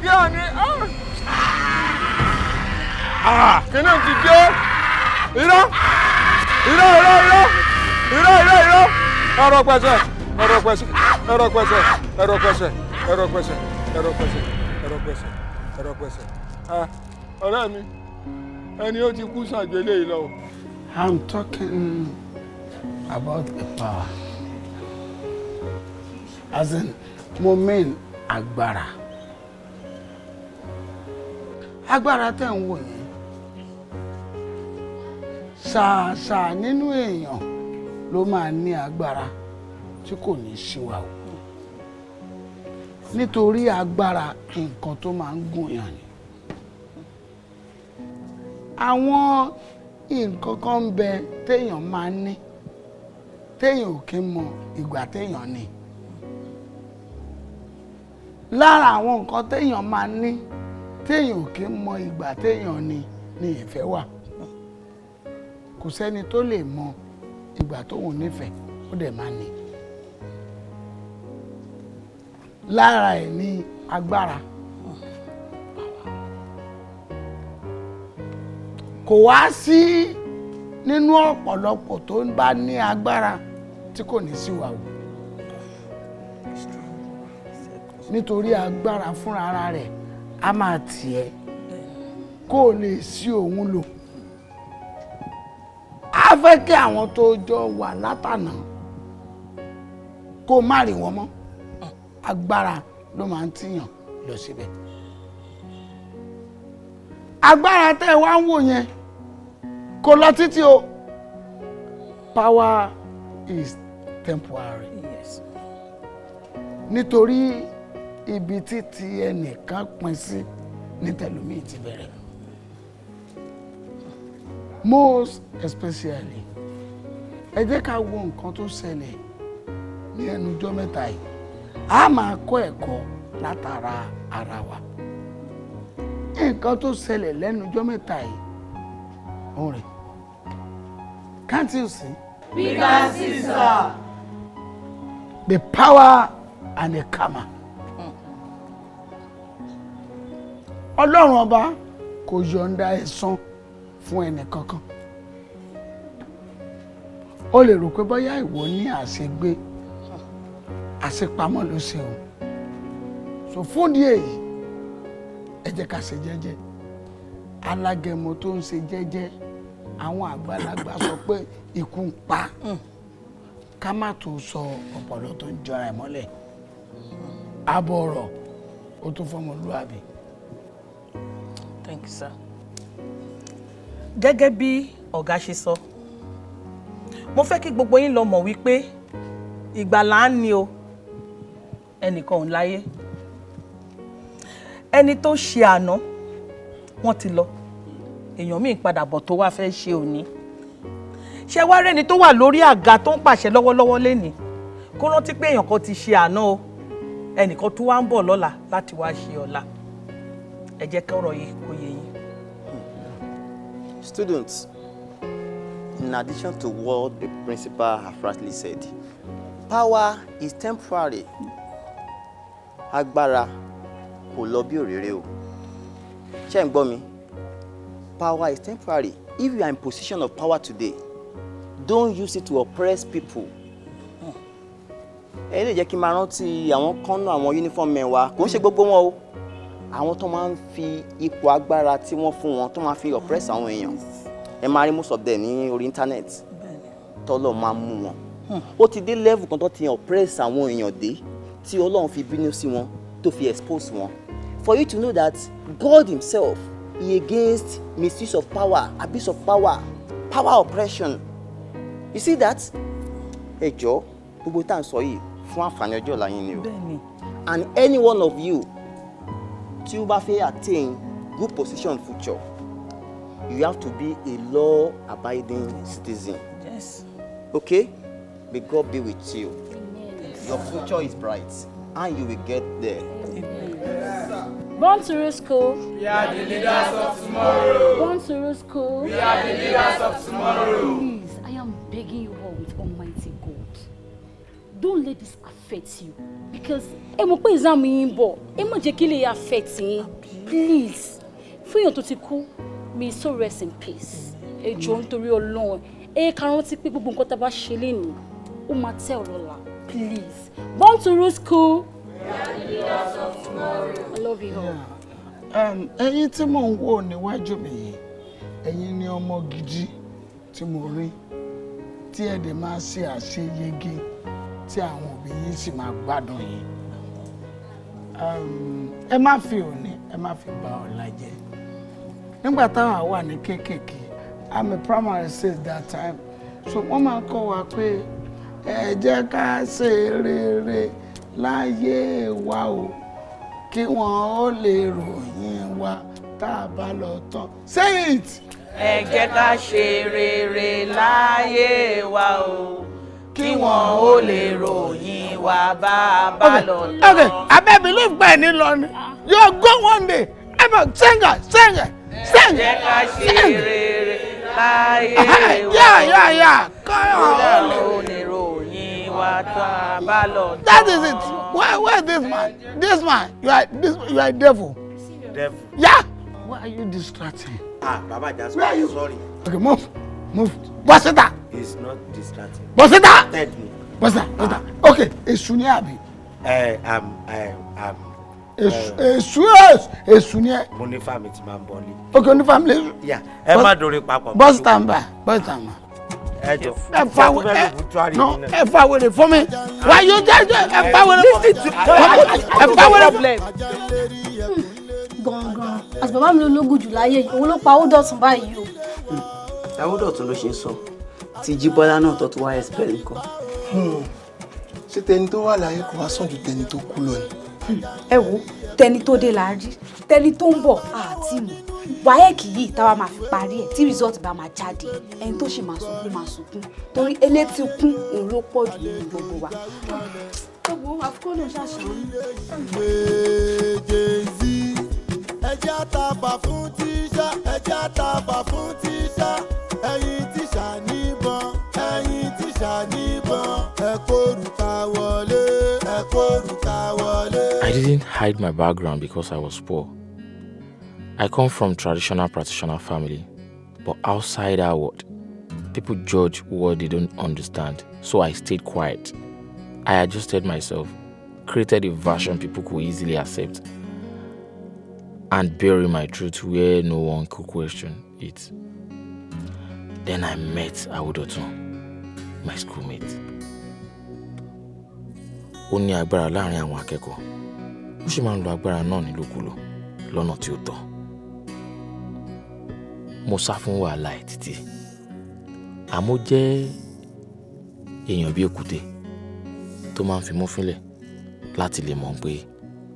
Kí á ní kíní ti dé? Irọ́ irọ́ irọ́ irọ́ irọ́ irọ́ irọ́, ẹ̀rọ pẹ̀sẹ̀, ẹ̀rọ pẹ̀sẹ̀, ẹ̀rọ pẹ̀sẹ̀, ẹ̀rọ pẹ̀sẹ̀, ẹ̀rọ pẹ̀sẹ̀, ẹ̀rọ pẹ̀sẹ̀, ẹ̀rọ pẹ̀sẹ̀, ẹ̀rọ pẹ̀sẹ̀. Ọ̀rẹ́ mi, ẹni ó ti kú sàn ju eléyìí lọ. I'm talking about a power. As in, mo mean agbára. Agbára tẹ̀ ń wò yẹn, ṣàṣà nínú èèyàn ló máa ní agbára tí kò ní ṣíwà o, nítorí agbára nǹkan tó máa ń gùn yàn ni. Àwọn nǹkan kan ń bẹ téèyàn máa ń ní téèyàn ò kí ń mọ ìgbà téèyàn ní. Lára àwọn nǹkan téèyàn máa ń ní téèyàn ò kí ń mọ ìgbà téèyàn ní ni ìfẹ́ wà. Kò sẹ́ni tó lè mọ ìgbà tóun nífẹ̀ẹ́, ó dẹ̀ máa ní. Lára ẹ̀ ní agbára. Kò wá sí nínú ọ̀pọ̀lọpọ̀ tó ń bá ní agbára tí kò ní sí wàhù, nítorí agbára fúnra ara rẹ̀ á máa tì ẹ́ kó o lè sí òun lò. Á fẹ́ kí àwọn tó jọ wà látànà kó má rí wọn mọ́. Agbára ló máa ń tìyàn lọ síbẹ̀. Agbára tẹ́ ẹ wá ń wò yẹn kò lọ títí o. Power is temporary. Yes. Nítorí ibi títí ẹnìkan pín sí ní tẹlómi ti bẹ̀rẹ̀. Most especially, ẹ jẹ́ ká wo nǹkan tó ṣẹlẹ̀ ní ẹnujọ́ mẹ́ta yìí. A máa kọ́ ẹ̀kọ́ látara ara wa. Nǹkan tó ṣẹlẹ̀ lẹ́nujọ́ mẹ́ta yìí, òun rẹ̀, can't you see? We can see, sir. The power and the karma. Ọlọ́run ọba kò yọ̀ǹda ẹ̀san fún ẹnì kankan. O lè rò pé bóyá ìwọ ní àṣegbé, àṣepamọ́ ló ṣe o. So fún díẹ̀ yìí, ẹ jẹ́ ká ṣe jẹ́jẹ́. Alágẹmọ tó ń ṣe jẹ́jẹ́, àwọn àgbàlagbà sọ pé ikú ń pa. Ká má tó sọ ọ̀pọ̀lọ́ tó ń jọra ẹ̀ mọ́lẹ̀. Abọ́ ọ̀rọ̀ ó tún fọmọlúwàbí. Thank you, sir. Gẹ́gẹ́ bí ọ̀gá ṣe sọ, mo fẹ́ kí gbogbo yín lọ mọ̀ wípé ìgbàlà ń ní o, ẹnìkan ò láyé. Ẹni tó ṣe àná wọ́n ti lọ, èèyàn míì padà bọ̀ tó wá fẹ́ ṣe òní. Ṣé wá rẹ́ni tó wà lórí àga tó ń pàṣẹ lọ́wọ́lọ́wọ́ lénìí kó rántí pé èèyàn kan ti ṣe àná o, ẹnìkan tó wá ń bọ̀ lọ́la láti wá ṣe ọ̀la. Ẹ jẹ́ kọ́rọ̀ yìí kó yé yín. Students, in addition to what the principal have rightly said, power is temporary. Agbára kò lọ bí òréré o. Ṣé ń gbọ́ mi? Power is temporary. If you are in position of power today, don't use it to oppress people. Ẹ lè jẹ́ kí n máa rántí àwọn kan náà, àwọn uniform men wa, kò ń ṣe gbogbo wọn o. Àwọn tó máa ń fi ipò agbára tí wọ́n fún wọn tó máa fi oppress àwọn èèyàn, ẹ máa rí most of them ní orí internet tọ́lọ̀ máa mú wọn. Ó ti dé level kan tó ti oppress àwọn èèyàn dé tí Ọlọ́run fi bínú sí wọn, tó fi expose wọn. For you to know that God himself, he against misuse of power, abuse of power, power oppression. You see that? Ẹ jọ̀ọ́, gbogbo tá à ń sọ yìí fún àǹfààní ọjọ́ ọ̀la yín ni o. And any one of you tí ó bá fẹ́ attain good position in future, you have to be a law-abiding citizen. Yes. Okay? May God be with you. Your future is bright and you will get there. Born to Rule School. We are the leaders of tomorrow. Born to Rule School. We are the leaders of tomorrow. Please, I am begging you all with Almighty God. Don't let this affect you. Because ẹ mọ̀ pé exam yín ń bọ̀, ẹ má jẹ́ kí lè affect yín. Please, fún èèyàn tó ti kú, may so rest in peace. Ẹ jọ̀ọ́, nítorí Ọlọ́run, ẹ ká rántí pé gbogbo nǹkan tá a bá ṣe lénìí, ó máa tẹ́ ọ lọ́la. Please, Born to Rule School. We are the leaders of tomorrow. I love you all. Ẹ̀yin tí mò ń wò níwájú mi yìí, ẹ̀yin ni ọmọ gidi tí mo rí, tí ẹ dẹ̀ máa ṣe àṣeyege, tí àwọn òbí yín sì máa gbádùn yín. Ẹ má fi òní, ẹ má fi bà ọ̀la jẹ́. Nígbà táwọn wà ní kéékèèké, I'm a primary six that time, so wọ́n máa ń kọ́ wa pé ẹ jẹ́ ká ṣe rere láyé wa o, kí wọ́n ó lè ròyìn wa tá a bá lọ tán. Say it. Ẹ jẹ́ ká ṣe rere láyé wa o, kí wọ́n ó lè ròyìn wa bá a bá lọ tán. Okay, abeg believe pé ní lọ ni. You go one day. Ẹ sing it, sing it, sing it. Ẹ jẹ́ ká ṣe rere láyé wa o. Yeah. Kí wọ́n ó lè ròyìn wa tá a bá lọ tán. That is it. Why this man? This man, you are a devil. Devil. Yeah. Why are you distracting? Ah, Baba Jasper, Where are you? Sorry. Okay, move, move. Bọ́sítà. It's not distracting. Bọ́sítà. Tell me. Bọ́sítà, bọ́sítà. Okay, èṣù ni àbí? Èṣù èṣù ni ẹ. Mo ní fàmì tí máa ń bọ́lé. Okay, oní family èṣù. Yeah, ẹ má dorí papọ̀. Bọ́sítà ń bà, bọ́sítà ń bà. Ẹ jọ. Ẹ fa wèrè, ẹ fa wèrè fún mi. Why you just ẹ fa wèrè fún mi? Ẹ fa wèrè fún mi. Gangan àti bàbá mi ló lógún jù láyé yìí, òun ló pa owó dọ̀tún báyìí o. Awódọ̀tún ló ṣe ń sọ tí Jíbọ́lá náà tó tún wá expel nǹkan. Ṣé tẹni tó wà láyé kò wá sàn ju tẹni tó kú lọ ni? Ẹ wo, tẹni tó dé la rí, tẹni tó ń bọ̀ àti mọ̀. WAEC yìí táwa máa fi parí ẹ̀, tí result bá máa jáde, ẹni tó sì máa sunkún máa sunkún, torí elétí kún òun ló pọ̀ jù nínú gbogbo wa. Gbogbo àfikún náà ṣàṣàánú. Ẹjẹ́ àtàbà fún tíṣà, ẹjẹ́ àtàbà fún tíṣà, ẹ̀yin tíṣà níbọn, ẹ̀yin tíṣà níbọn, ẹ kórùkà wọlé, ẹ kórùkà wọlé. I didn't hide my background because I was poor. I come from traditional practitioner family, but outside our world, people judge what they don't understand, so I stayed quiet. I adjusted myself, created a version people could easily accept, and bury my truth where no one could question it. Then I met Awodotun, my schoolmate. Ó ní agbára láàrin àwọn akẹ́kọ̀ọ́, ó sì máa ń lo agbára náà nílòkulò lọ́nà tí ó tọ́. Mo sá fún wàhálà ẹ̀ títí, àmọ́ jẹ́ èèyàn bí èkúté tó máa ń fimú fínlẹ̀ láti lè mọ̀ pé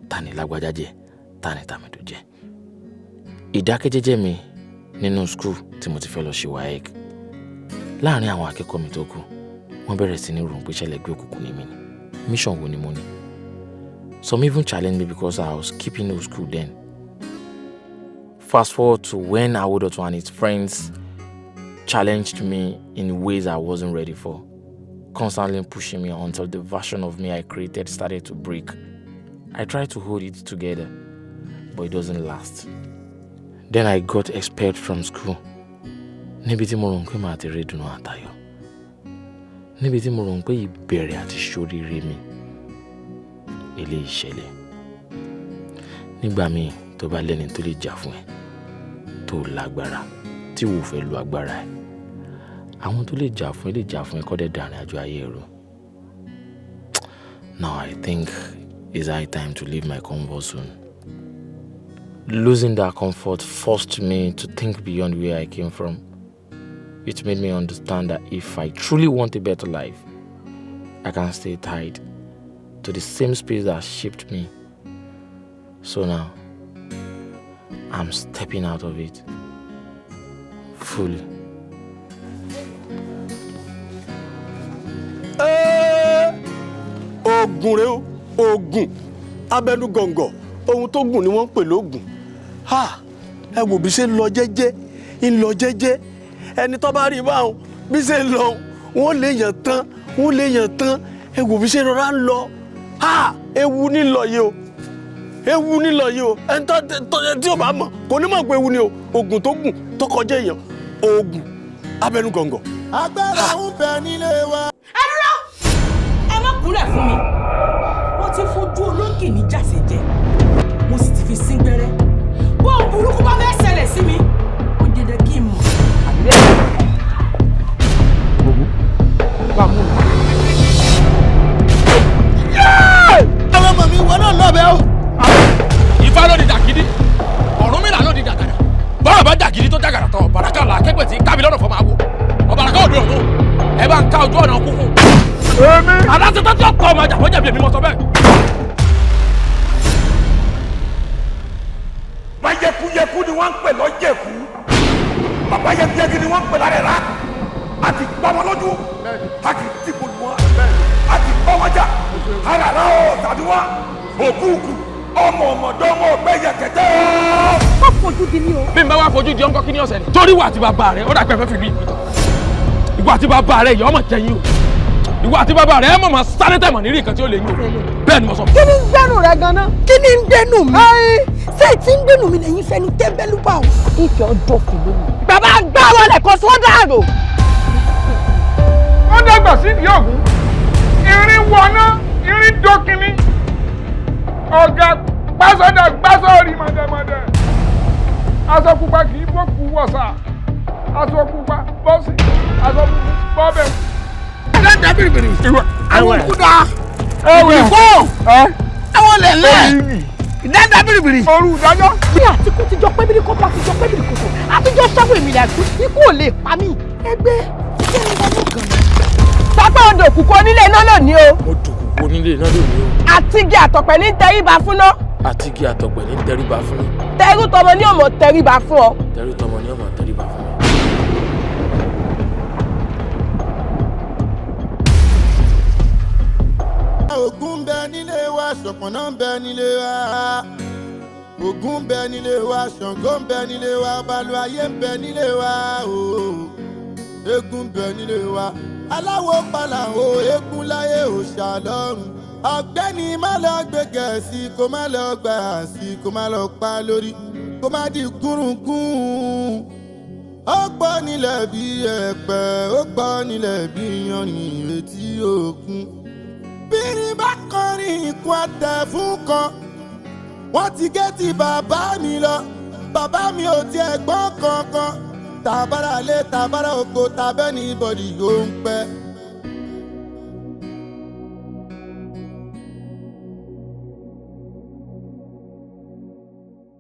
ta ni lágbájá jẹ́, ta ni tàmẹ̀dò jẹ́. Ìdákẹ́jẹ́jẹ́ mi nínú school tí mo ti fẹ́ lọ ṣe WAEC, láàrin àwọn akẹ́kọ̀ọ́ mi tó kù, wọ́n bẹ̀rẹ̀ sí ní rò pé ṣẹlẹ̀ gbé òkùnkùn ní mi ni. Mission wo ni mo ní? Some even challenged me because I was keeping old school then. Fast forward to when Awodotun and his friends challenged me in ways I wasn't ready for, constantly pushing me until the version of me I created started to break. I tried to hold it together, but it doesn't last. Then I got expelled from school. Níbi tí mo rò pé màá ti rí ìdùnnú àtayọ̀. Níbi tí mo rò pé ìbẹ̀rẹ̀ àti ṣoríire mi, eléyìí ṣẹlẹ̀. Nígbà míì tó bá lẹ́ni tó lè jà fún ẹ, tó lágbára, tí wò fẹ́ lo agbára ẹ, àwọn tó lè jà fún ẹ lè jà fún ẹ kọ́ dẹ̀ dàrin àjò ayé rú. Now I think it's high time to leave my comfort zone. Losing that comfort forced me to think beyond where I came from. It made me understand that if I truly want a better life, I can't stay tied to the same space that shaped me. So now, I'm stepping out of it fully. Oògùn rẹ o, oògùn abẹnú gọ̀ǹgọ̀, ohun tó gùn ni wọ́n ń pè lóògùn. Ha! Ẹ wò bí ṣe ń lọ jẹ́jẹ́, ń lọ jẹ́jẹ́. Ẹni tó bá rí báwọn bí ṣe ń lọ, wọ́n lè yàn tán, wọ́n lè yàn tán. Ẹ wò bí ṣe rọra ń lọ. Ha! Ewu ní lọ yìí o, ewu ní lọ yìí o. Ẹni tó tí ò bá mọ̀ kò ní mọ̀ pé ewu ni o. Oògùn tó gùn tó kọjá èèyàn, oògùn abẹnú gọ̀ǹgọ̀. Agbára ń bẹ nílé wa. Ẹ dúró, ẹ má kúnlẹ̀ fún mi. Wọ́n ti fojú ológì ní jàsé jẹ, mo sì ti fi sín gbẹ́rẹ́. Bóun burúkú bá fẹ́ ṣẹlẹ̀ sí mi, ó jẹ́ kí n mọ̀. Àwọn ọmọ mi wọ náà lọ́bẹ̀ o. Ifá ló di dàgídí, Ọ̀rúnmìlà ló di dàgàdà. Bọ́rọ̀ bá dàgídí tó dàgàdà tán, ọ̀bàràkà là akẹ́gbẹ̀ tí kábi lọ́nà fọ́ máa wò. Ọ̀bàràkà òde ọ̀run, ẹ bá ń ká ojú ọ̀nà kú fún. Èmi. Aláṣẹ tó ti ọ̀pọ̀ ọmọ àjàfọ́ jẹ̀bi èmi mọ̀ sọ bẹ́ẹ̀. Báyẹ̀kúyẹ̀kú ni wọ́n ń pè lọ́jẹ̀kú. Bàbá yẹ̀kúyẹ̀kú ni wọ́n ń pè lárẹ̀rá. A ti gbá wọn lójú, a ti dìbò lù wọn, a ti bá wọn jà. Arara o tàbí wọn, òkúùkù, ọmọ ọmọdé ọmọ ọgbẹ́ yẹ̀kẹ̀tẹ̀ o. Má fojú di mí o. Bí n bá wá fojú di ọ̀nkọ́ kí ni ọ̀sẹ̀ ni? Torí wà àti bàbá rẹ̀, ó dà pé ẹ fẹ́ fi rí ìpìtàn. Ìwà àti bàbá rẹ̀ yìí ọmọ jẹyìn o. Ìwọ àti bàbá rẹ ẹ mọ̀ mọ̀ sáré tẹ̀mọ̀ nírí nǹkan tí ó lè yín o. Bẹ́ẹ̀ ni mo sọ. Kí ni ń gbẹ́nu rẹ gan-an? Kí ni ń gbẹ́nu mi? Ṣé tí ń gbẹ́nu mi lẹ́yìn fẹ́nu tẹ́ńbẹ́lú bá o? Ìfẹ́ ọjọ́ kò lónìí. Bàbá gbá wọlé kan sọ́dà rò. Wọ́n dàgbà sí ìdí ògún, irin wọná, irin dókinní, ọ̀gá gbásọ̀dà gbásọ̀rì mọ̀dẹ̀mọ̀dẹ̀, aṣọ pupa kì í bókù wọ̀sà, aṣọ pupa bọ́sì, aṣọ pupa bọ́bẹ̀. Ẹ̀dá bìrìbìrì àwọn kúdà ìfọ́ àwọn lẹ̀lẹ́ ìdáńdá bìrìbìrì. Òru ìdájọ́. Bí àtìkú ti jọ pé bí kò bá ti jọ pé bí kò tó, àtijọ́ sáwọ́ èmi rẹ̀ àti ikú ò lè pa mí. Ẹgbẹ́ ṣé ń wọnú gan-an? Pápá odò òkùnkùn onílé iná lónìí o. Odò òkùnkùn onílé iná lónìí o. Àtigi àtọ̀pẹ̀ ní tẹríba fúnná. Àtigi àtọ̀pẹ̀ ní tẹríba fúnná. Tẹrú tọmọ ní ọmọ tẹríba fún ọ. Tẹrú tọmọ ní ọmọ tẹríba fún ọ. Ògún ń bẹ nílé wa, Ṣọ̀pọ̀nná ń bẹ nílé wa. Ògún ń bẹ nílé wa, Ṣàngó ń bẹ nílé wa, Balùwàyé ń bẹ nílé wa o. Eégún ń bẹ nílé wa. Aláwo palà o, eégún láyé òòṣà lọ́run. Ọ̀gbẹ́ni má lọ gbé Gẹ̀ẹ́sì, kó má lọ gbà sí, kó má lọ pa lórí, kó má di gúrùngún. Ó pọ̀ nílẹ̀ bí ẹ̀pẹ̀, ó pọ̀ nílẹ̀ bí yanrìn etí òkun. Bírin bá kọrin ikú àtẹ fún kan, wọ́n ti gé ti bàbá mi lọ, bàbá mi ò tiẹ̀ gbọ́ kankan. Tàbára lé tàbára oko tàbẹ́ ní bọ̀dì yóò ń pẹ́.